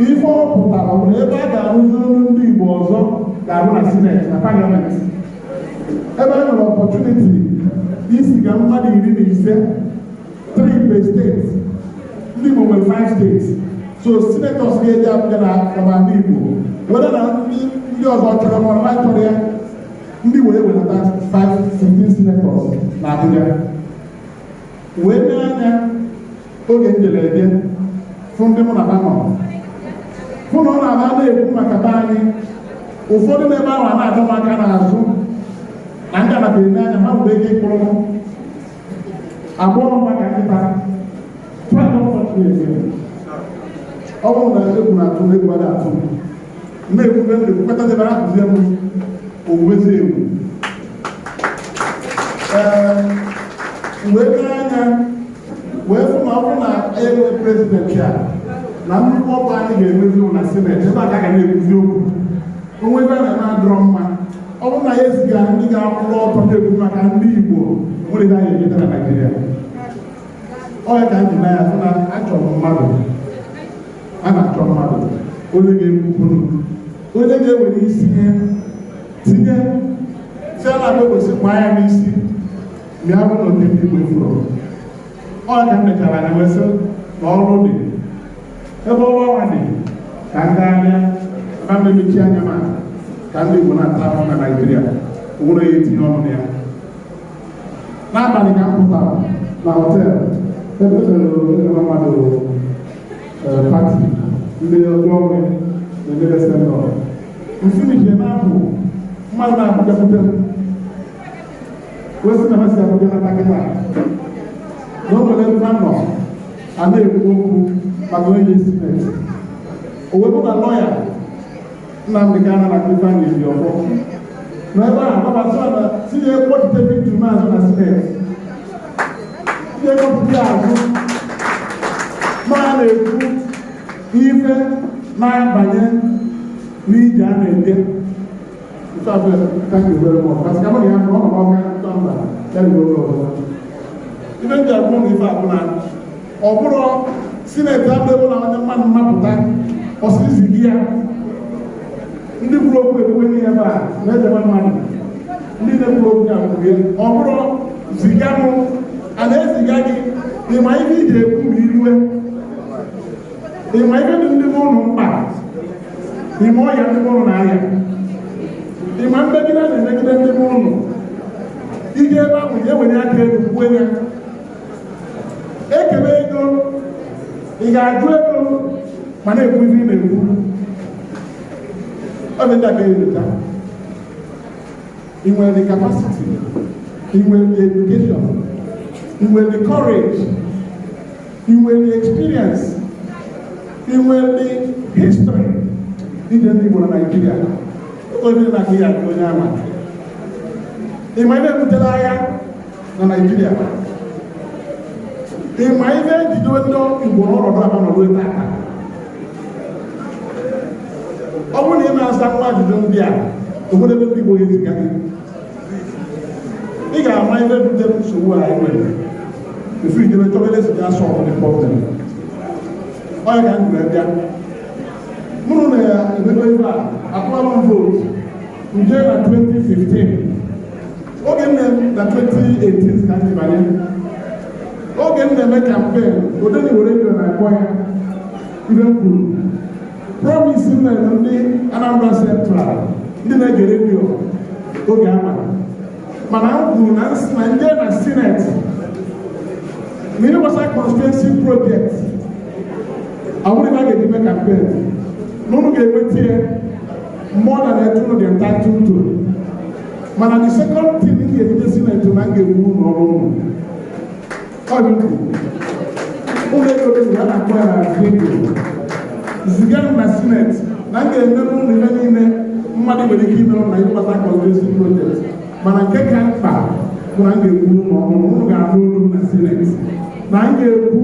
ife ọ pụtara ọ bụ na ebe a ga-arụzi olu ndị Igbo ọzọ ga-abụ na Senate na parliament, ebe a nwere opportunity isi ga mmadụ 15, 3 per state. Ndị Igbo nwere 5 states, so senators ga-eji Abuja na ọbara Igbo were na ndị ọzọ chọrọ ma ọ chọrọ ya, ndị Igbo ewelata 5 15 senators na Abuja. Wee nee anya oge njele eje fụ ndị mụ na ha nọ, fụ na ọ na-aba na-ekwu maka be anyị, ụfọdụ n'ebe ahụ a na-adọ m aka n'azụ na ngalaba ene anya ha bụ ego ịkpụrụ m agbọrọ maka nkịta. Try not touch me again. Ọ bụrụ na egwu na-atụ m, egwu adị atụ m, na-ekwube na-ekwukọta ebe ha kụzie m owuwezi egwu. Ee, wee lee anya wee fụ na ọ bụrụ na enwe president a na nnukwu ọkwa anyị ga-emezi na Senate, ebe a ka ga na-ekwuzi okwu onwe ebe a na-eme adịrọ mma. Ọ bụrụ na ya eziga ndị ga-akwụrụ ọtọ na-ekwu maka ndị Igbo nwere ebe anyị ejeta na Naịjirịa, ọ ya ka anyị na ya fụ na achọrọ mmadụ, a na-achọ mmadụ onye ga-ekwupụrụ, onye ga-ewere isi ihe tinye si a na-abịa ekwesị gbaa ya n'isi ma ya bụ na oke ndị Igbo efuru. Ọ ya ka m mechara anya wee sị na ọrụ dị ebe ọrụ ọnwa dị ka ndị anya ma mmemechi anya ma ka ndị Igbo na-ata ahụhụ na Naịjirịa nwere ya etinye ọnụ na ya. N'abalị ka m pụtara na hotel ebe ebe mmadụ party ndị ọrụ ọrụ na-emebe send-off, mfinish na-apụ, mmadụ na-apụ bịakwute m wee sị na ha si Abuja nata kịta, na o nwere ebe ha nọ a na-ekwu okwu maka onye Senate. O wee bụ na lawyer Nnamdị Kanu na Ifeanyị Ejiofor n'ebe ahụ gbabasị na tinye kpọchite Victor azụ na Senate, tinye kpọchite azụ ma a na-ekwu ife na-abanye n'ije a na-eje. Thank you very much. Parce que ya ọ nọ n'ọka mba ya dị oge ọzọ. Ife ndị agwụ na ife agwụ na ọ bụrụ Senate abụrụ na onye mmadụ mmapụta ọsịsị gị ya, ndị kwuru okwu ekwuwe n'ihe ebe a na-ejebe mmadụ, ndị na-ekwuru okwu ya kwuru ya. Ọ bụrụ ziga mụ a na-eziga gị, ịma ife iji ekwu ma ilue, ịma ife dị ndị be ụnụ mkpa, ịma ọya ndị be ụnụ na-aya, ịma mmegide a na-emegide ndị be ụnụ, ije ebe ahụ ya ewere aka elu kwuo ya. Ekebe ego, ị ga-ajụ ego ma na-ekwu ife ị na-ekwu. Ọ bụ ndị a ga-enyocha: ị nwere the capacity, ị nwere the education, ị nwere the courage, ị nwere the experience, ị nwere the history ije ndị Igbo na Naịjirịa. Onye na-akụ ya akụ onye ama, ị ma ihe butere agha na Naịjirịa, ị ma ihe ejide ndị Igbo n'ọnọdụ aba nọrọ tata. Ọ bụrụ na ị na-asa nwa ajụjụ ndị a, obodo ebe ndị Igbo ga-eziga gị, ị ga-ama ihe butere nsogbu a anyị nwere efu ijebe chọba esi ya solve the problem. Ọ ya ka m jiri bịa mụrụ na ya emebe ife a. Atụọla m vote nje na 2015, oge m na 2018 ka m ji banye. Oge m na-eme campaign Odenigbo redio na-akpọ ya, ibe m kwuru, promise m mere ndị Anambra Central, ndị na-ege redio oge ama, mana m kwuru na na nje na Senate na ihe gbasara constituency project ọ bụrụ na a ga-eji mee campaign na unu ga-enweta ya more than etu unu dị entitled to. Mana the second thing m ga-ebute Senate na m ga-ekwu ụlọ ọrụ ụlọ. Ọ bụ nkwu. Ụlọ ego dị a na-akpọ ya na video. Ziga m na Senate na m ga-emere ụlọ ihe niile mmadụ nwere ike imere na ịgbata constituency project. Mana nke ka mkpa bụ na m ga-ekwu ụlọ ọrụ ụlọ ga-anụ olu m na Senate. Na m ga-ekwu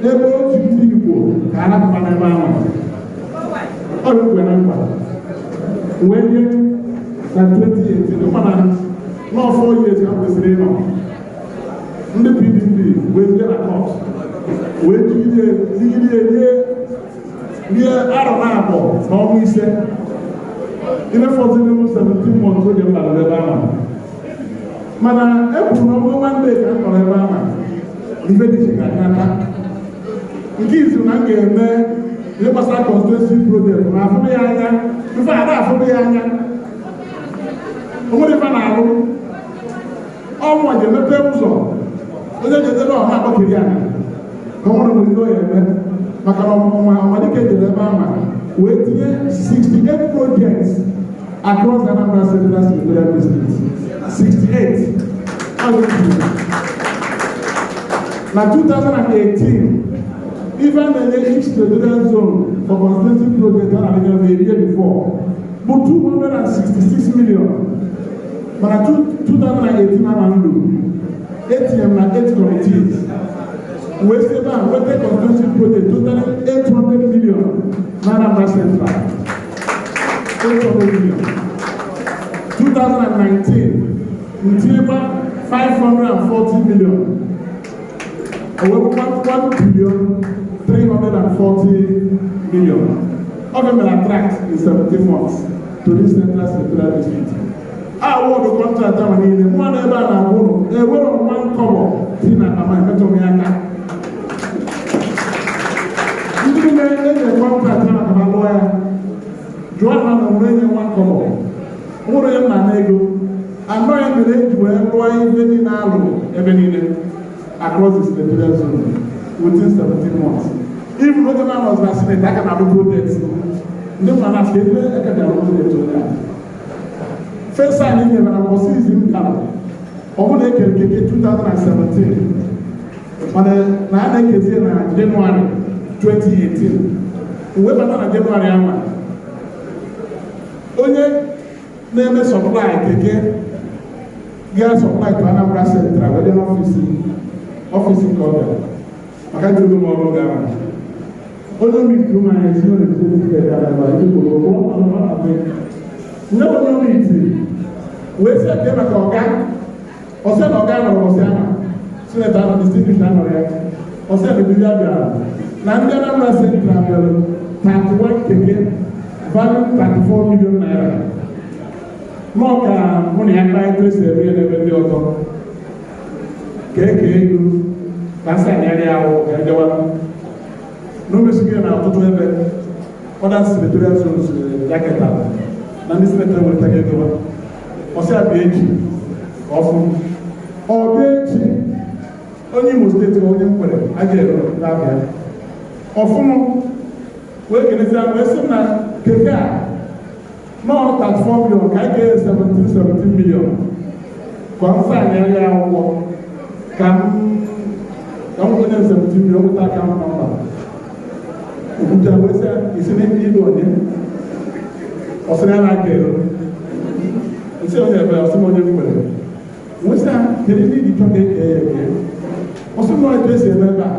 ebe otu ndị Igbo ka a napụta n'ebe ahụ. Ọ bụ nkwe na mkpa. Wee nye na 2018, mana nọọ 4 years ha kwesịrị ịnọ. Ndị PDP wee jee na court wee jigide jigide rie rie arọ na abụọ na ọnwa 5, ife fọdụrụ 17 months oge m bara ebe ahụ. Mana e kwuru na ọ bụrụ one day ka m nọrọ ebe ahụ, ife dị iche ga-akata. Nke izu na m ga-eme ihe gbasara constituency project na afụrụ ya anya, ife ada afụrụ ya anya, o nwere ife na-alụ ọnwa ji emepe ụzọ onye jedebe ọha akpọkiri ya ka ọ nwere nwere ihe ọ ya eme, maka na ọmụma ọmadike jere ebe ahụ wee tinye 68 projects across Anambra Central Senatorial District. 68. Na 2018, ife a na-enye each senatorial zone for constituency project a na-adịghị a year before bụ 266 million, mana 2018 ama ndụ etinye m na 8 committees wee si ebe a nweta constituency project totaling 800 million na Anambra Central, 800 million. 2019, ntinyekwa 540 million, o wee bụkwa 1 billion 340 million. Ọ ga mere attract in 17 months to this Central Senatorial District. Award contract ahụ niile mụ na ebe a na-agwa ụlọ ewere nwa nkọbọ si na akpa emetụ m ya aka. Ndị niile enye contract ahụ ka ha lụọ ya, jụọ ha na nwere enye nwa nkọbọ, nwere onye m na-ana ego anọ ya mere eji wee lụọ ife niile alụ ebe niile across the senatorial zone within 17 months. Even oge na anọzi na Senate, aka na-alụ project, ndị mma na-asị ebe aka ji alụ project. Onye a first sign nyere na mbọsị izi m kara, ọ bụrụ na ekere keke 2017, mana na a na-ekezie na Jenụwarị 2018, wee bata na Jenụwarị ahụ, onye na-eme supply keke gaa supply to Anambra Central wee dị n'ọfịs, ọfịs nke ọ bịara maka jụrụ m ọrụ oge ahụ. Onye omiti ụmụ anyị si n'ụlọ ticket ala ebe kwuru ụgwọ nne onye omiti wee sị eke maka ọga, ọsị na ọga nọrọ ọsị ahụ senator ahụ distinguished anọrọ ya, ọsị na ebiri ya bịara na ndị Anambra Central bịara 31 keke value 34 million naira, nọọ ka mụ na ya kpaa etu esi eme ya n'ebe ndị ọzọ, ka eke ego ka nsị anyarị ahụ ka ejewa na o mesigo ya na ọtụtụ ebe other senatorial zones ya ketara na ndị senator wetaga ego ha. Ọsị abịa echi ka ọ fụ ọ bịa echi. Onye Imo Steeti, onye m kwere a ga-ere na-abịa ọfụmụ wee kelesịa wee sị m na keke a nọọ 34 million ka anyị ga 17 17 million ka m sị anyị ya akwụkwọ ka m onye 17 million nweta account number okwucha wee sị isi na ịlụ onye ọsịrị ya na-aka ero nsị onye ebe ọsị m onye m nwere wee sị kedu ndị dị chọ ka eke ya eke. Ọsị m nọ etu esi eme ebe a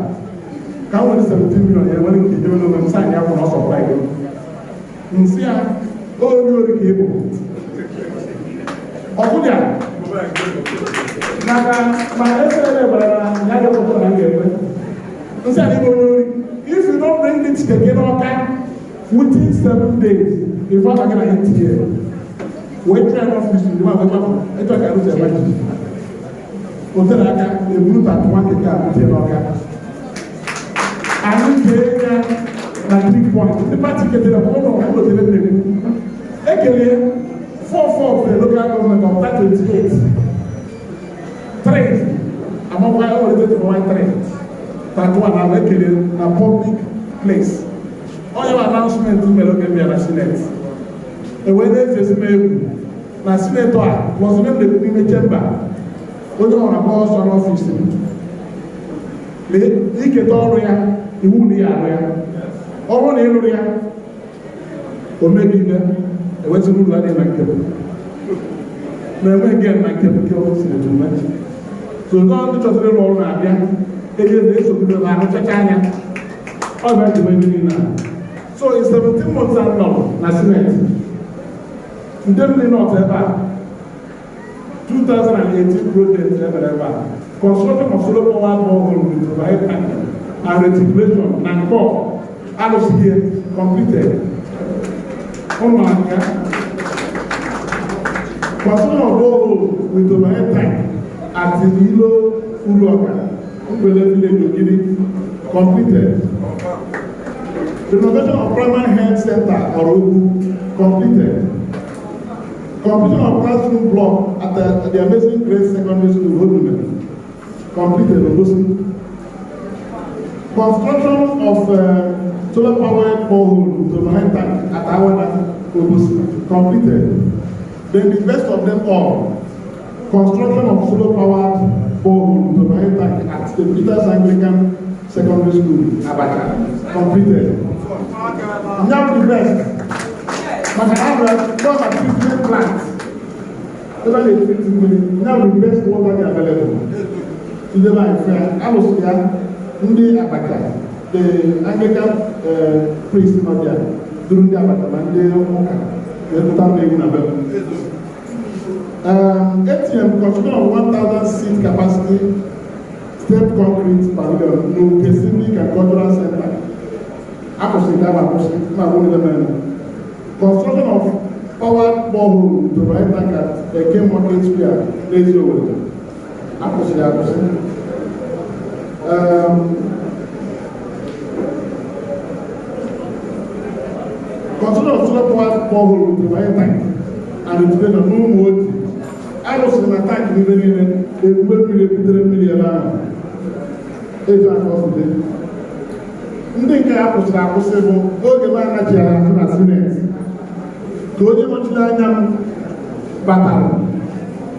ka m nwere 17 million ya nwere nke jebe n'onwe m sị anyị akwụ na ọsọ kwa ego. Nsị ya onye ori ka ị bụ ọkụja maka ma efere gwara na ya ga-ekwekọ na m ga-ekwe. Nsị a n'ime onye ori, if you don't bring it keke n'Ọka within 7 days before I get na NTA wee try n'ọfịs ndị ma wee gbapụ etu a ka arụzi ebe ji o tere aka eburu 31 keke a bute n'Ọka. Anyị kee ya na three point ndị party ketere ụlọ ụlọ ebe na-ekwu ekele four four for the local government of that 28 three amakwa o nwere 21 three 31 na ekele na public place. Onye bụ announcement mere oge m bịara Senate, ewee na-ezi ezigbo egwu. Na senator a was m na-ekwu n'ime chamber, onye ọra gba ọsọ n'ọfịs m na iketa ọrụ ya, iwu na ya arụ ya. Ọ bụrụ na ị lụrụ ya, o mebi ibe ewetụrụ uru adịghị na nke m na enwe gen na nke m nke senator Umeh. So ndị chọsịrị ịrụ ọrụ na-abịa eje na-esogide na arụchacha anya ọ bụ eji ebe niile a. So in 17 months a nọ na Senate, ndị mmiri North ebe a, 2018 project emere ebe a, construction of solar power borehole with overhead tank and reticulation na nkọ alụsịghị, completed. Ụmụ aka, construction of borehole with overhead tank at Ilo Uruoka, Nkwele Village, Ogidi, completed. Renovation of primary health center, Orogu, completed. Completion of classroom block at the Amazing Grace Secondary School, Hodume, completed, Obosi. Construction of solar powered borehole with overhead tank at Awada, Obosi, completed. Then the best of them all, construction of solar powered borehole with overhead tank at St. Peter's Anglican Secondary School, Abacha, completed. Now the best. Maka na abụrụ na treatment plant. Ebe a na-treat mmiri, now the best water dị available. Ijebe anyị fee, alụsị ya ndị Abacha, the Anglican priest nọ there, duru ndị Abacha ma ndị ụka wee pụta m egwu na be m. ATM construction of 1,000 seat capacity step concrete pavilion n'Uke Civic and Cultural Center. Akwụsị nke ahụ akwụsị, ma bụ ndị mere. Construction of powered borehole to overhead tank at Eke Market Square, n'Ezi Owerri. Akwụsịrị akwụsị. Construction of solar powered borehole with overhead tank and reticulation n'ụmụ otu. Arụsịrị na tank niile niile ebube mmiri ebutere mmiri ebe ahụ. Etu aka ọ si dị. Ndị nke a kwụsịrị akwụsị bụ oge m anachighị azụ na Senate ka onye nọchiri anya m batara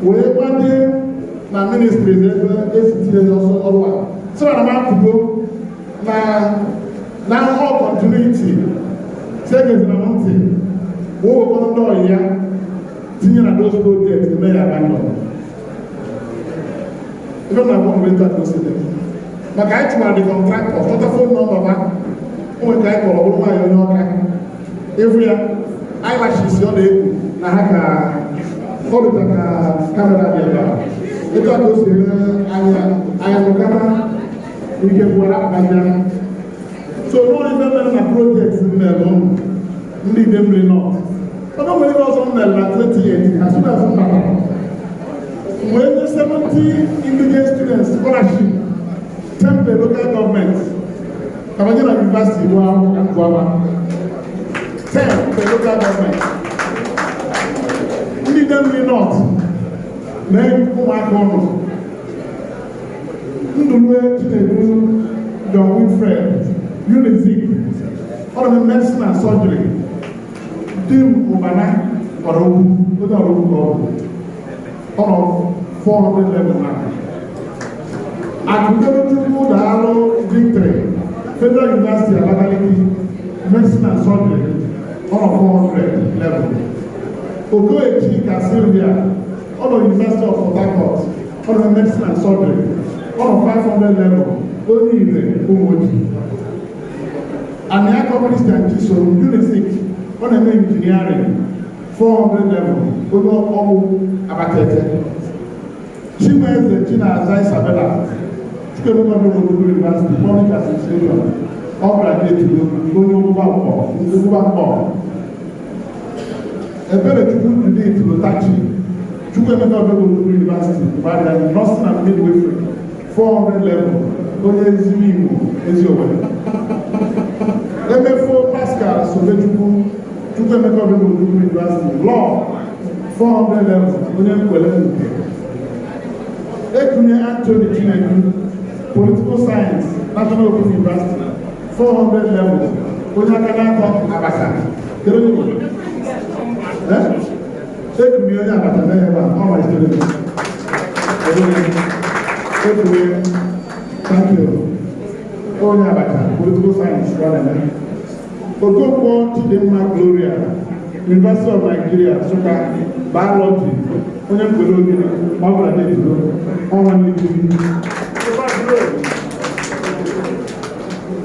wee gbade na ministries ebe esi tinye ya ọsọ ọrụ a sị na m apụgo na all continuity si egezina m ntị, wee wekọrọ ndị ọyị ya tinye na those projects, eme ya abandon. Ebe m na-agwa mgbe etu a ka o si dị, maka anyị chụmara the contractor, chọta phone number ha, o nwere ka anyị kpọrọ, bụrụ nwaanyị onye ọka ịfụ ya, eyelashes ọ na-ekpu na ha ka ọ dịka ka camera dị ebe a. Etu a ka o si eme anya anya nụkata ike gwara anya. So n'ụlọ ife mere na project m mere ụmụ ndị Idemili North, ọnụ nwere ihe ọzọ m mere na 2018. As soon as m batara, wee nye 70 indigent students scholarship, 10 per local government, kabanye na university bụ akwụkwọ ka ngụaba, 10 per local government. Ndị Idemili North na ụmụaka ụnụ, Ndulue Chinedu John Wilfred, Unizik, ọ nọ medicine and surgery. Di m Ụbana ọrụ ugwu, onye ọrụ ugwu ka ọ bụ, ọ nọ 400 level na. Akụdebechukwu Daalụ Victory, Federal University Abakaliki, medicine and surgery, ọ nọ 400 level. Okoye Chika Sylvia, ọ nọ University of Port Harcourt, ọ nọ medicine and surgery, ọ nọ 500 level, onye Ire Ụmụoji. Aniako Christian Chisom, Unizik, ọ na-eme engineering, 400 level, onye ọgwụ Abatete. Chinweze Chinaza Isabella, Chukwuemeka Odumegwu University, Public Association, ọ graduate, onye ụgbọ mkpọ, ụgbọ mkpọ. Eberechukwu Judith Lotachi, Chukwuemeka Odumegwu University, Gbarian, Nursing and Midwifery, 400 level, onye ezigbo Igbo, ezi Owerri. Emefo Pascal Sobechukwu, Chukwuemeka Odumegwu University, Law, 400 level, onye Nkwele Nke. Ekunye Anthony Chinedu, Political Science, National Open University, 400 level, onye aka na-atọ Abasa. Kedu onye bụ? Eh? Ekumi onye abacha na ebe a, ọ my student. Ekumi, thank you. Onye abacha, political science ka ọ na-eme. Okonkwo Chidimma Gloria, University of Nigeria, Nsukka, biology, onye nkwere ogene, ọ graduate ọnwa n'ikiri.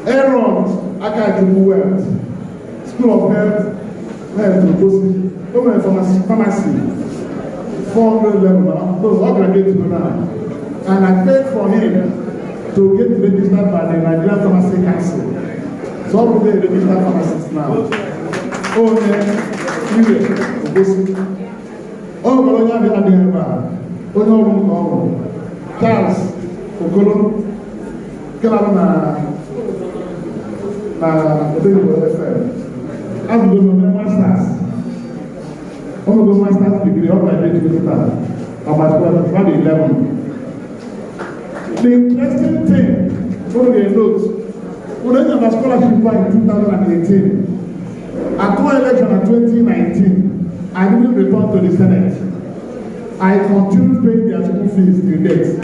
Aaron Akachukwu Wealth, School of Health, Health Obosi, o mere pharmacy, 400 level, those all graduate now. And I paid for him to get registered by the Nigerian Pharmacy Council. So all the registered pharmacists now. Onye Ire Obosi. Ọ gwara onye abịa adịghị ebe a, onye ọrụ nke ọrụ, Charles Okolo, nke na-arụ na Odenigbo FM. Azụgo m ome masters. Omego masters degree, ọ graduate with about 11. The interesting thing, unu ga-note, unu enyere scholarship in 2018. At two election in 2019, I didn't return to the Senate. I continued paying their school fees till date.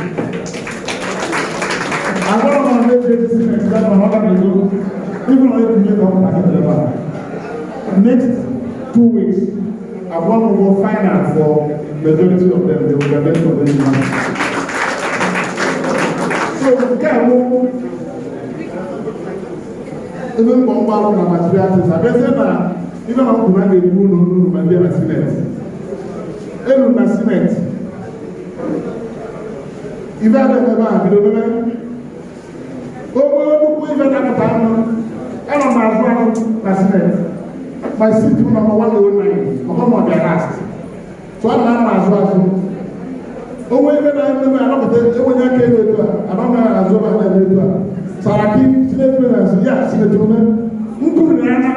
I don't want to make the Senate that one other go, even though you get up. Next 2 weeks, I want to go final for majority of them. They will graduate from this month. So, nke a mụ ebe mbọ mgbalụ na material things abịazie na ibe ma kwuru a ga-ekwu ụlọ unu ma ndị na Senate elu na Senate ibe a na-eme ebe a bido mebe ogbe nnukwu ibe na-apụta anụ. Anọ m azụ anụ na Senate. My seat bụ number 109, maka ọmọ bịa last, so ana m azụ azụ onwe ebe na-eme anọpụta enwenye aka elu etu a anọ m azụ ebe a na-eme etu a. Saraki, Senate President, ya Senate ome nkuru na anya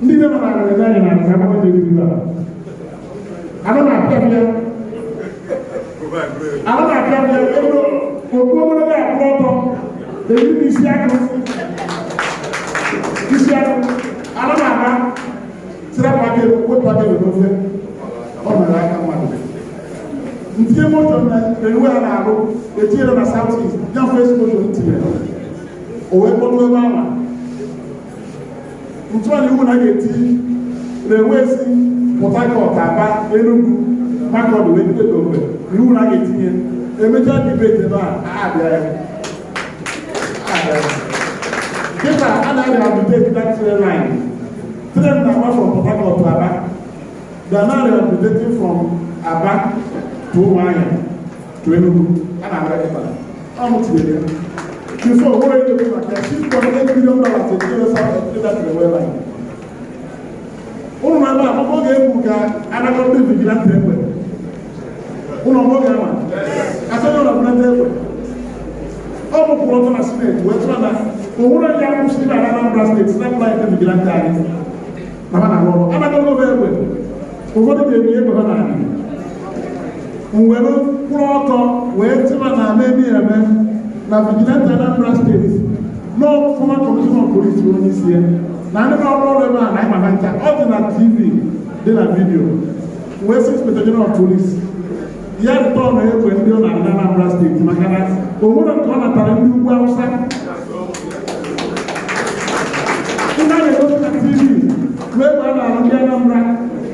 ndị nọ na arịrị anya na nka agbagwo dị ebe a anọ na-apịa apịa, anọ na-apịa apịa ogolo okpu ogologo akwụ ọtọ eyi m isi akụ isi akụ anọ na-ama sirapụ aka elu wepụ aka elu n'ofe. Ọ mere aka mmadụ ntinye motion na railway a na-arụ etinyere na South East ya. First motion tinyere, o wee kpọtụ ebe ahụ ntụala iwu na a ga-eti railway si Port Harcourt, Aba, Enugu, Makurdi wee bido Gombe. Iwu na a ga-etinye, emechaa debate ebe a, abịa ya abịa ya. Kịta a na-rehabilitate that train line. Train na-agba from Port Harcourt to Aba. They are now rehabilitating from Aba to Umuahia to Enugu. A na-abịa kịta ọ mụ tinyere ya. Before, nwere ego maka $6.8 billion etinye South that railway line. Ụnụ na ebe a akwụkwọ ga-egwu ka anakọ ndị vigilante egbe. Ụnụ ọmụ oge ama asọnye ụlọ vigilante egbe. Ọ bụ kwụrụ ọtọ na Senate wee tụrụ na onwere onye akwụsị na Anambra Steeti snap line ndị vigilante anyị na ha na-arụ ọrụ anakọ gọva egbe. Ụfọdụ ga-ebi egbe ha n'ala mwere kwụrụ ọtọ wee tụrụ na ama eme eme na vigilante Anambra Steeti nọ. Former commissioner of police onye isi ya na ndị na-ọrụ ọrụ ebe a na ịma ha ncha. Ọ dị na TV, dị na video. Wee sị Inspector General of Police ya return egbe ndị ọ na-ana Anambra Steeti, maka na o nwere nke ọ natara ndị ugwu Awụsa ndị a na-egosi na TV wee egbe a na-arụ ndị Anambra,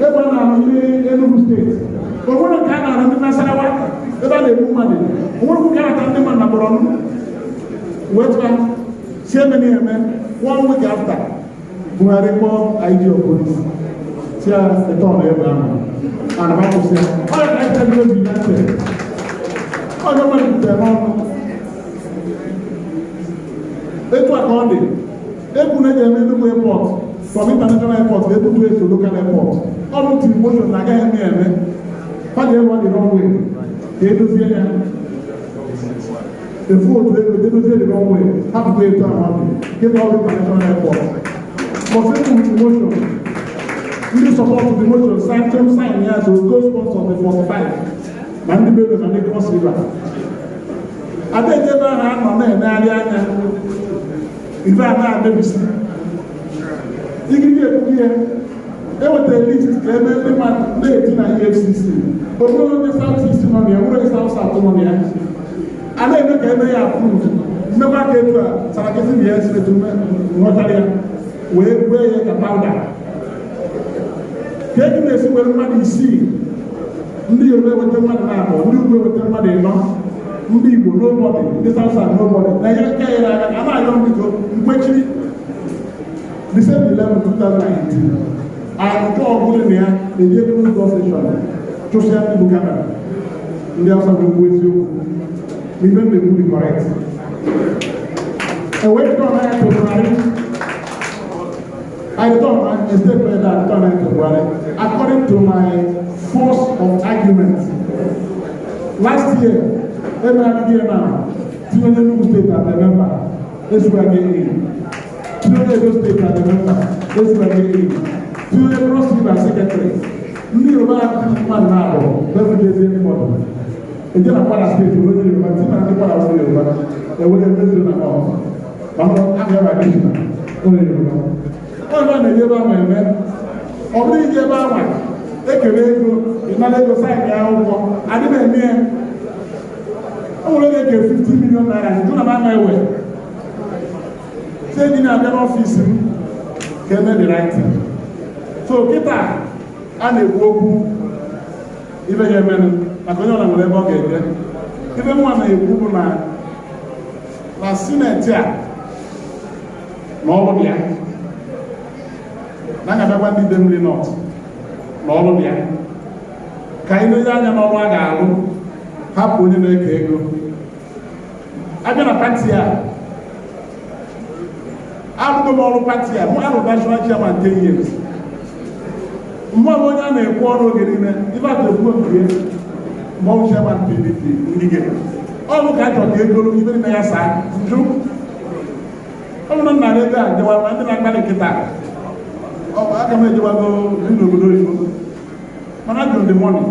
egbe a na-arụ ndị Enugu Steeti. O nwere nke a na-arụ ndị Nasarawa ebe a na-egbu mmadụ. O nwere nke a na-ata ndị mmadụ na Borno. Wee tụra si eme na eme. One week after, Buhari kpọọ IG of police si ya return egbe ahụ ana m akwụsị ya. Ọ ya ka anyị tebụl obi na ntị onye mmadụ butere n'ọnụ. Etu a ka ọ dị. Egwu na-eji eme Enugu airport from international airport ka ebutu eso local airport. Ọ bụ tiri motion na agaghị eme eme fa ga-ewe dị runway ka edozie ya efu otu ego edozie dị runway, hapụkwa etu ahụ ọ dị kịta. Ọ bụ international airport, but with motion ndị support the motion sign sign ya so co-sponsor the 45 ma ndị Benue na ndị Cross River adaeje ebe ahụ anọ na-enegharị anya ife a na-adebisi igirigi ekwughị ihe. Ewetara list ka ebe ndị mmadụ na-eti na EFCC. Onwere onye South East nọ na ya, nwere onye South South nọ na ya. A na-eme ka eme ya approve. Mmekwa ka etu a Saraki si na ya si etu nghọtara ya wee gwee ya ka powder. Ka eji na-esi were mmadụ isii, ndị Yoruba eweta mmadụ na-abụọ, ndị ugwu eweta mmadụ ịnọ, ndị Igbo nobody, ndị South South nobody. Na ihe nke nyere aka a na-ayọ mbiko mkwechiri December 11, 2018. Nke ọbụla na ya na-eji close door session chụsịa ndị bụ camera, ndị Hausa bụ ekwu eziokwu na ife m na-ekwu dị correct. E wee tọọ ya to Buhari. I return a state president, I return to Buhari. According to my force of argument, last year, every year now, tinye Enugu State as a member, Esuage in. Tinye Edo State as a member, Esuage in. Tinye Cross River secretary. Ndị Yoruba mmadụ na-abụ, doesn't get anybody. Eje na Kwara State, onye Yoruba, tinye na ndị Kwara onye Yoruba, ewere emezu na ọ. Mana abịa additional, onye Yoruba. Onye a na-eji ebe ahụ eme, ọ bụrụ iji ebe ahụ ekele ego, ịnara ego, sign ya akwụkwọ, adị m eme ya. O nwere oge eke 50 million naira, jụ na m ama ewe. Si enyi na-abịa n'ọfịs m ka eme the right thing. So kịta a na-ekwu okwu ibe ga-emenụ maka onye ọbụla nwere ebe ọ ga-eje. Ibe nwa na-ekwu bụ na Senate a na ọrụ dị ya na aga-abịagwa ndị Idemili North na ọrụ dị ya ka anyị lenye anya n'ọrụ a ga-alụ, hapụ onye na-eke ego. Abịa na party a, arụgo m ọrụ party a. Mụ arụ national chairman 10 years. Mgbe bụ onye a na-ekwu ọrụ oge niile, ife atụ ekwuo nke mgbe ọ bụ chairman PDP Ngige, ọrụ ka a chọrọ ka egoro ibe niile ya saa njụ. Ọ bụrụ na nna ego a jewa ma ndị na-akpali nkịta, ọ bụ aka m ejewago ndị n'obodo oyibo, mana ajụrụ the money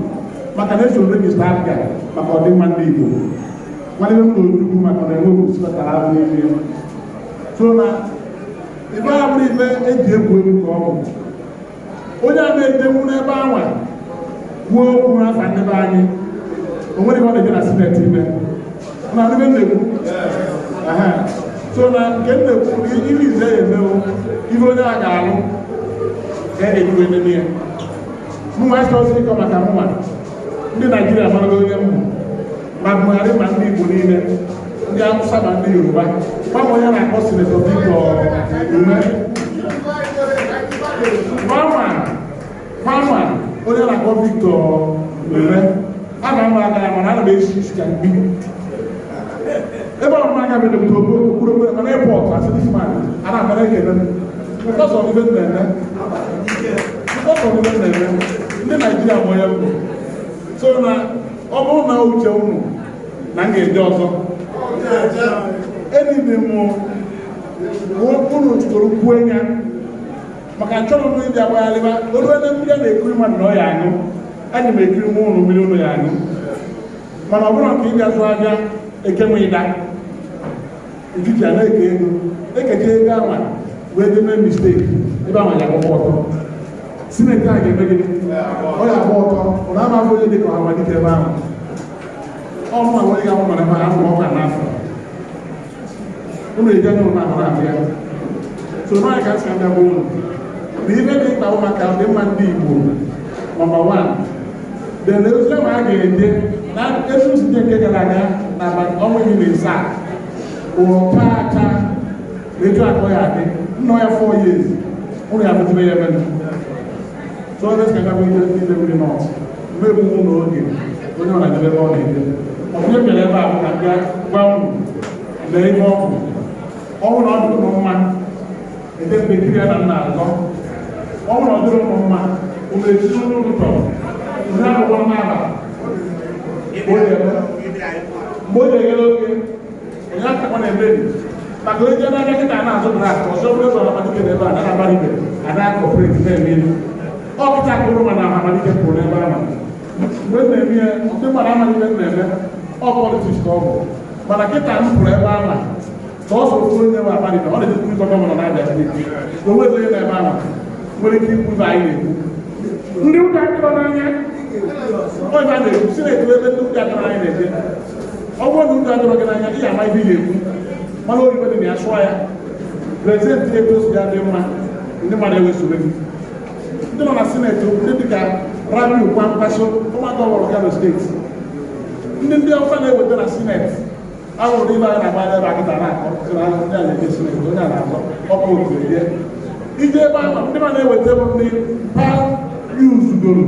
maka na esoro register APGA maka ọdịmma ndị Igbo. Nwanne m na Ojukwu maka na enwe okwusikọtara ahụ n'ime so na ife a bụrụ ife eji egwu egwu ka ọ bụ onye a na-ejenwu n'ebe anwa kwuo okwu n'afa ndị be anyị. O nwere ihe ọ na-eje na Senate ime na ndị m na-ekwu. So na nke m na-ekwu, ife ize ya emewo, ife onye a ga-alụ ka e ejiwe nene ya. Mụnwa achọghịzị ịkọ maka mụnwa. Ndị Naijiria marago onye m bụ, ma Buhari ma ndị Igbo niile, ndị Hausa ma ndị Yoruba, gbanwe onye na-akpọ Senator Victor Umeh. Mama onye na-akpọ Victor Umeh, ana m aga ya, mana ana m esi isi ka mgbi ebe ọ aka bụ okpuru okpuru mana airport asị this man a na-amara ekele m because of ife m na-eme, because of ife m na-eme. Ndị Naijiria ma onye mbụ. So na ọ bụrụ na uche unu na m ga-eje ọzọ, enyi m unu soro kwuo ya maka nchọrọ m ịbịa gbaghalịba olu ebe mmiri a na-ekiri mmadụ na ọ ya aṅụ. Ana m ekiri nwa ụnụ mmiri ụnụ ya aṅụ, mana ọ bụrụ nke ịbịa zụọ ahịa eke nwe ịda etiti a na-eke ego, ekecha ego anwa wee deme mistake ebe anwa ya agbakwa ọtọ. Senate a ga-eme gịnị? Ọ ya agba ọtọ. Ọ na-ama afọ onye dịka Ọhamadike ebe ahụ ọ mụ onye ga-amụ, mana ebe ahụ ọka n'afọ ụnụ eji anya ụnụ ahụ na-abịa. So n'ọnya ka nsị abịa bụ ụnụ na ife dị mkpa bụ maka ọdịmma ndị Igbo number one. Then ozi ahụ a ga-eje na etu site nke gara aga na abalị ọnwa 17 ụrọ taa taa na etu akọ ya adị nnọọ ya 4 years ụnụ ya bụtụrụ ya ebe. So ebe sị ka bụ ihe ndị Idemili North mgbe egbu ụlọ oge onye ọ na-ejebe ebe ọ na-eje. Ọ bụ ihe bịara ebe a bụ ka m bịa gwa unu na ihe ọ bụ ọ bụrụ na ọ dị ụnụ mma eje mgbe kiri ya na nna azọ. Ọ bụrụ na ọ dịrị ụnụ mma, unu ejiri onye unu chọrọ onye akwụkwọ n'aba mgbe o ji eghere oge onye akakwa na-emebi maka onye je n'ahịa kịta na-azụ draft ọzọ bụrụ ụzọ Amadike n'ebe a na Abaribe ada cooperate na-eme ilu. Ọ kịta ka ụrụ mana Amadike pụrụ n'ebe ahụ mgbe m na-eme ya, ndị mmadụ amaghị ihe m na-eme. Ọ politics ka ọ bụ, mana kịta m pụrụ ebe ahụ ka ọ sọ ofu onye nwe Abaribe, ọ na-ejekwu ịzọ governor na Abia State. O nwezi onye na-ebe ahụ. Nwere ike ikwu ife anyị na-ekwu. Ndị ụka dịrọ n'anya, ọ ife a na-ekwu si na-etu ebe ndị ụka dịrọ n'anya na-eje. Ọ bụrụ na ụka dịrọ gị n'anya, ị ga-ama ife ị ga-ekwu. Mana oyibo dị na ya, sụọ ya. Present ebe o si ya dị mma, ndị mmadụ ewesobe gị. Ndị nọ na Senate, ndị dịka Rabiu Kwankwaso, former governor Kano State, ndị Hausa na-eweta na Senate ahụrụ ibe anyị na-agba ebe akịta na-akọ sị na ndị a na-eje Senate, onye a na-azọ ọkụ otu eje ije ebe ahụ. Ndị ma na-eweta bụ ndị pa yuzugoro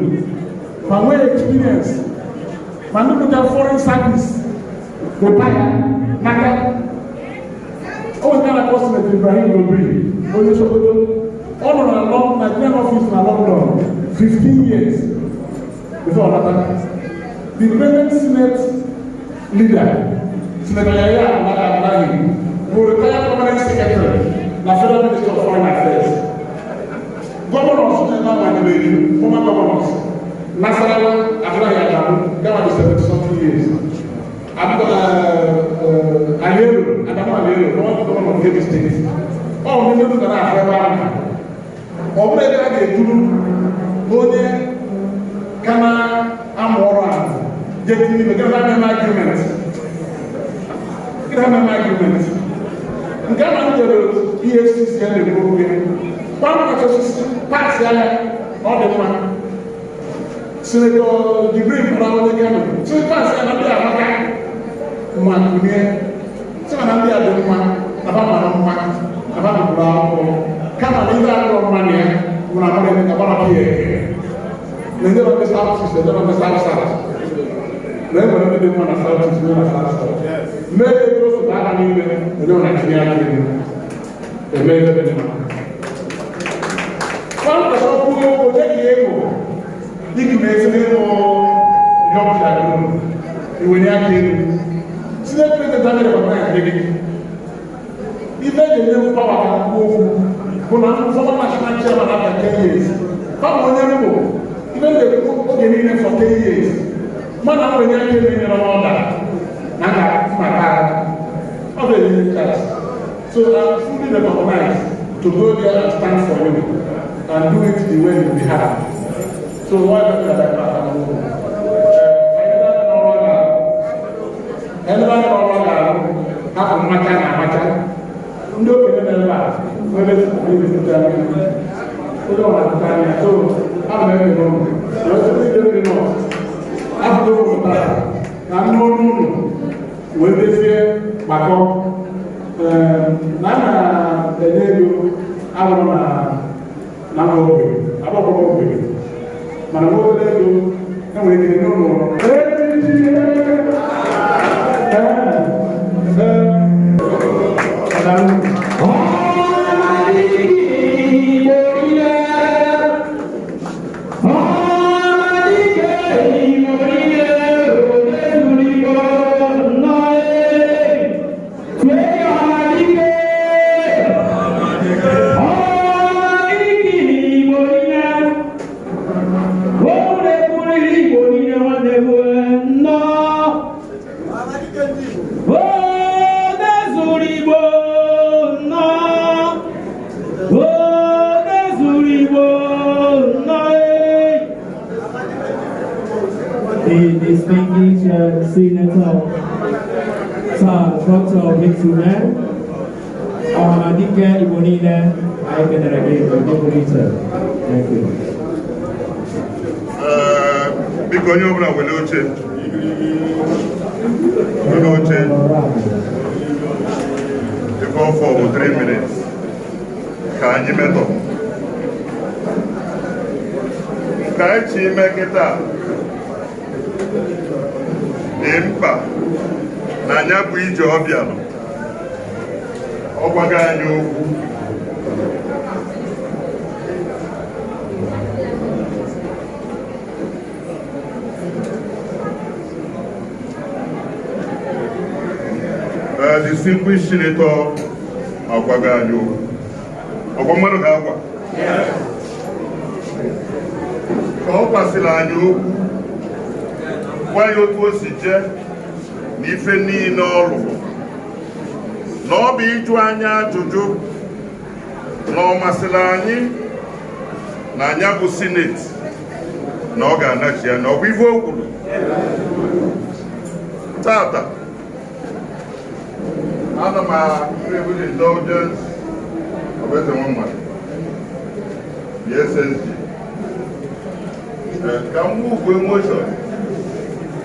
ma nwee experience, ma ndị bụcha foreign service gụta ya n'aka. O nwetara na Senator Ibrahim Gobir, onye Sokoto. Ọ nọ na Nigerian office na London 15 years before ọ nata. The present Senate leader, Senator Yahaya Abdullahi, bụ retired permanent secretary na Federal Ministry of Foreign Affairs. Governors ebe ahụ anyere, former governors Nasarawa, Abdullahi Adamu, gawa dị 70 something years. Aliero, Adamu Aliero, former governor of Kebbi State. Ọ bụ ndị ga na-afụ ebe ahụ. Ọ bụrụ ebe a ga-eduru onye ka na-amụ ọrụ ahụ jee tinye ibe gịnị na-eme argument, gịnị na-eme argument nke a na jere EFCC ya na-ekwu okwu ya kpamkpacha osisi pass ya, ọ dị mma. Senator Jibrin Bala, onye Kano, si pass ya na ndị amaka ma kunie sị na ndị a dị mma, na ba mara mma, na ba gụrụ akwụkwọ, kama na ibe akụrụ mma na ya bụ na mmadụ na gbara pịa eke na ndị ndị South East, ndị ndị South South, na enwere ndị dị mma na South East na South South. Mee ego o so aka n'ime onye ọ na-etinye aka elu eme ebe dị mma. Kwamkpasa okwu onye ka ego igi ma esi n'ịlụ yọpụta iwenye aka elu. Senate President amịrị recognize gị. Ife eji enye power ka kwuo okwu bụ na former national chairman after 10 years kama onye mbụ ife na-ekwu oge niile for 10 years mana m wenye aka elu nyere m ọda na nga maka ọ bụ enye chance. So I'm fully recognized to go there and stand for you and do it the way you be happy. So why don't you like that? Ebe anya ọrụ ga-arụ hapụ mmacha na amacha ndị okenye nọ ebe a nwere ezipụta onye ọ na-atụta anya. So ana m ekele ụnụ na otu ndị ndị nọ apụta ụmụ taa na ndị ọrụ ụlọ wee dezie gbakọ na a na-enye ego abụrụ na nwa ogbenye agbakọrọ ogbenye, mana nwa obere ego enwere ike nye ụlọ. The distinguished Senator Sir Dr. Victor Umeh, Ọhamadike Igbo niile, anyị kenere gị n'ụdị pụrụ iche. Thank you. Ee, biko, onye ọbụla were oche, were oche. Ife ọfọ bụ 3 minutes ka anyị metọ ka anyị chi ime kịta dị mkpa na anya bụ ije ọbịa nọ. Ọ gwago anyị okwu. Distinguished Senator agwago anyị okwu. Ọgwa mmadụ ga-agwa ka ọ gwasịrị anyị okwu, gwa ya otu o si jee na ife niile ọ lụrụ, na ọ bụ ịjụ anyị ajụjụ na ọ masịrị anyị. Na anya bụ Senate na ọ ga-anachi ya, na ọ bụ ife o kwuru tata. Ana m crave the indulgence of eze nwa mmadụ, the SSG, ka m move motion.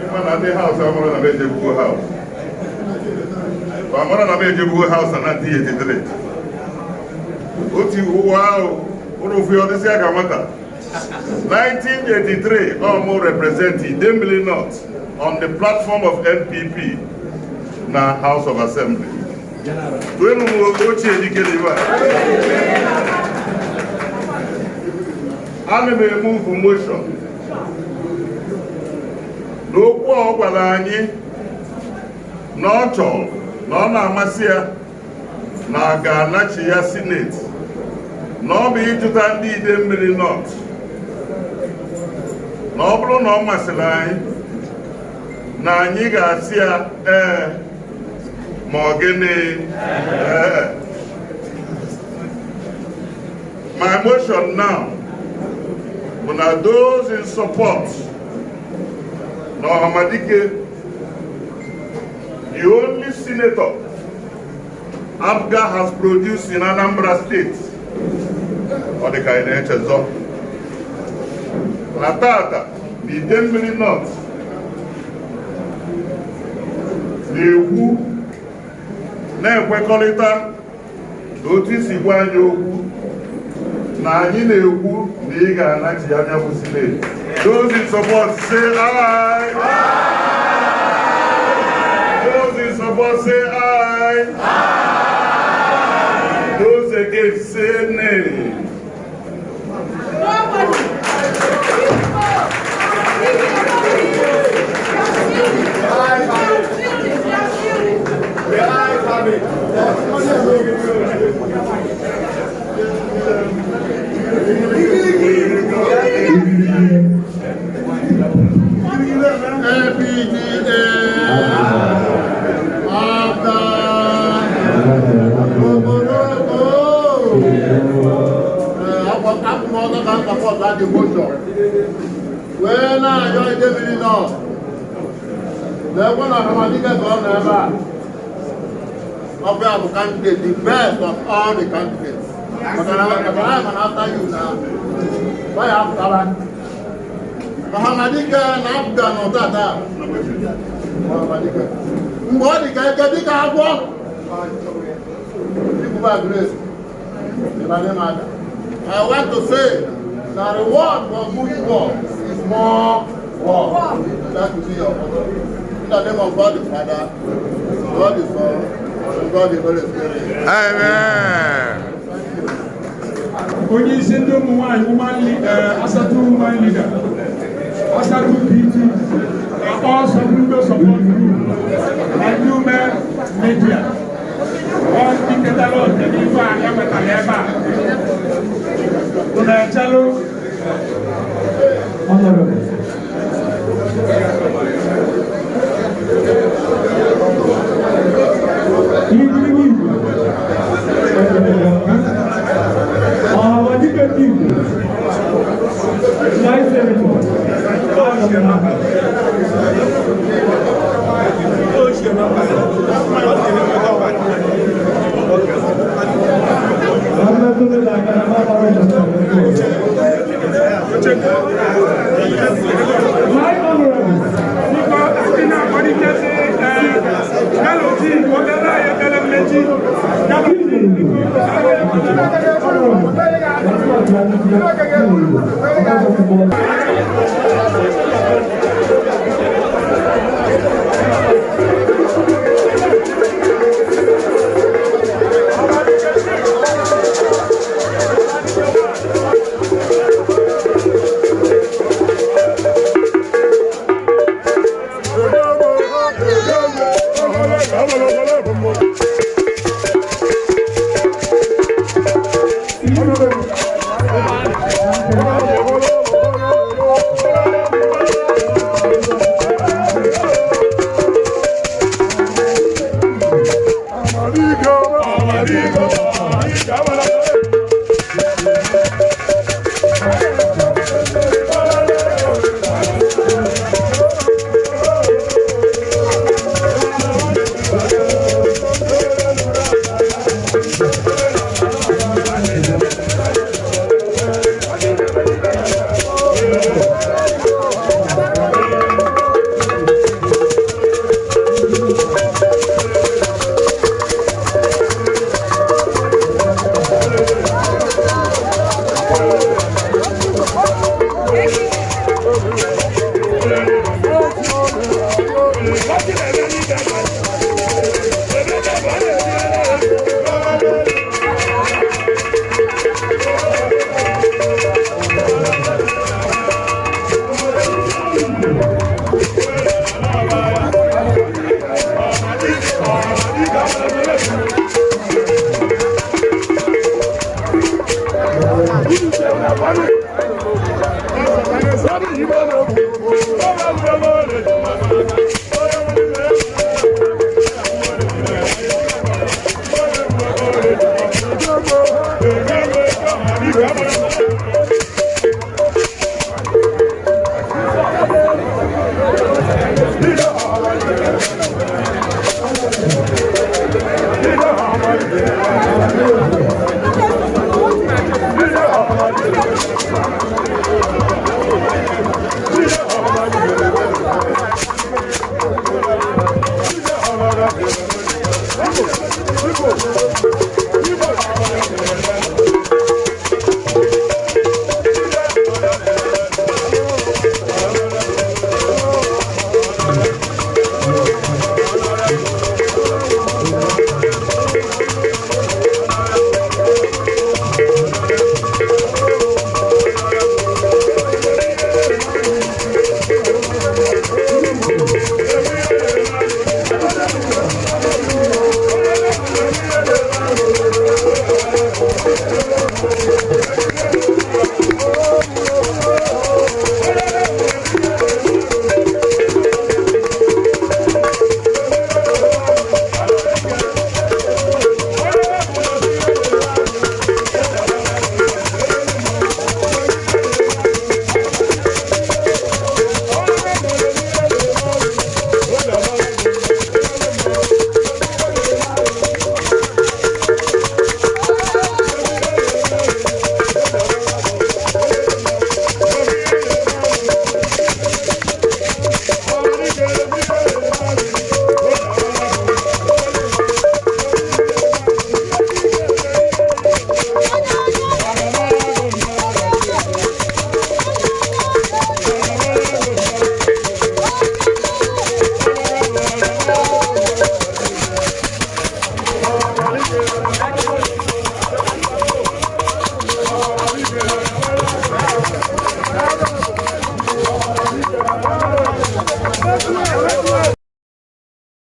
Ịma na ndị House amara na m ejebugo House, amara na m ejebugo House na 1983. Otu ụwa ahụ ụrụ ofu ya ọdịsị ka nwata. 1983, ọ mụ represent Idemili North on the platform of NPP na House of Assembly. Tuenu m ochie dike n'ibe a. Ana m emove motion n'okwu ọ gwara anyị na ọ chọrọ, na ọ na-amasị ya na a ga-anachi ya Senate, na ọ bụ ịjụta ndị Idemmili North, na ọ bụrụ na ọ masịrị anyị, na anyị ga-asị ya ee ma ọ gịnị ee. My motion now bụ na those in support na Ọhamadike, the only senator APGA has produced in Anambra State, ọ dị ka anyị na-echezọ na tata na Idemmili North na-ekwu, na-ekwekọrịta na otu isi gwa anyị okwu, na anyị na-ekwu na ị ga-anachi anya bụ Senate. Those in support, say aye. Those in support, say aye. Those against, say nay. Nobody. The ayes have it. APGA APGA Oboroko. Abụ m ọzọ ka m support the motion wee na-ayọ Idemili North na-ekwe na Ọhamadike ka ọ nọ ebe a. Ọ bụ ya bụ candidate, the best of all the candidates, maka na after you na ọ ya apụtara. Ọhamadike na APGA nọ tata. Ọhamadike mgbe ọ dị ka eke dịka agwọ Ikwuba Grace. I want to say that reward for good work is more work. That will be your motto. In the name of God the Father, God the Son, and God the Holy Spirit. Amen. Onye isi ndị ụmụ nwanyị, woman Asatu woman leader, Asatu PT, na all Soludo support group na ndị ume media, ọ ndị ketara oke n'ife a ewetara ebe a unu echelụ. Honorable. Igirigi Igbo. Ọhamadike ndị Igbo. Vice Senator. Aga m na- Mmetụta aka na mmadụ. My honorable. Biko, ndị na-akwalitezi Melody, obere anyị ekpere mmechi. Melody, biko. Honorable.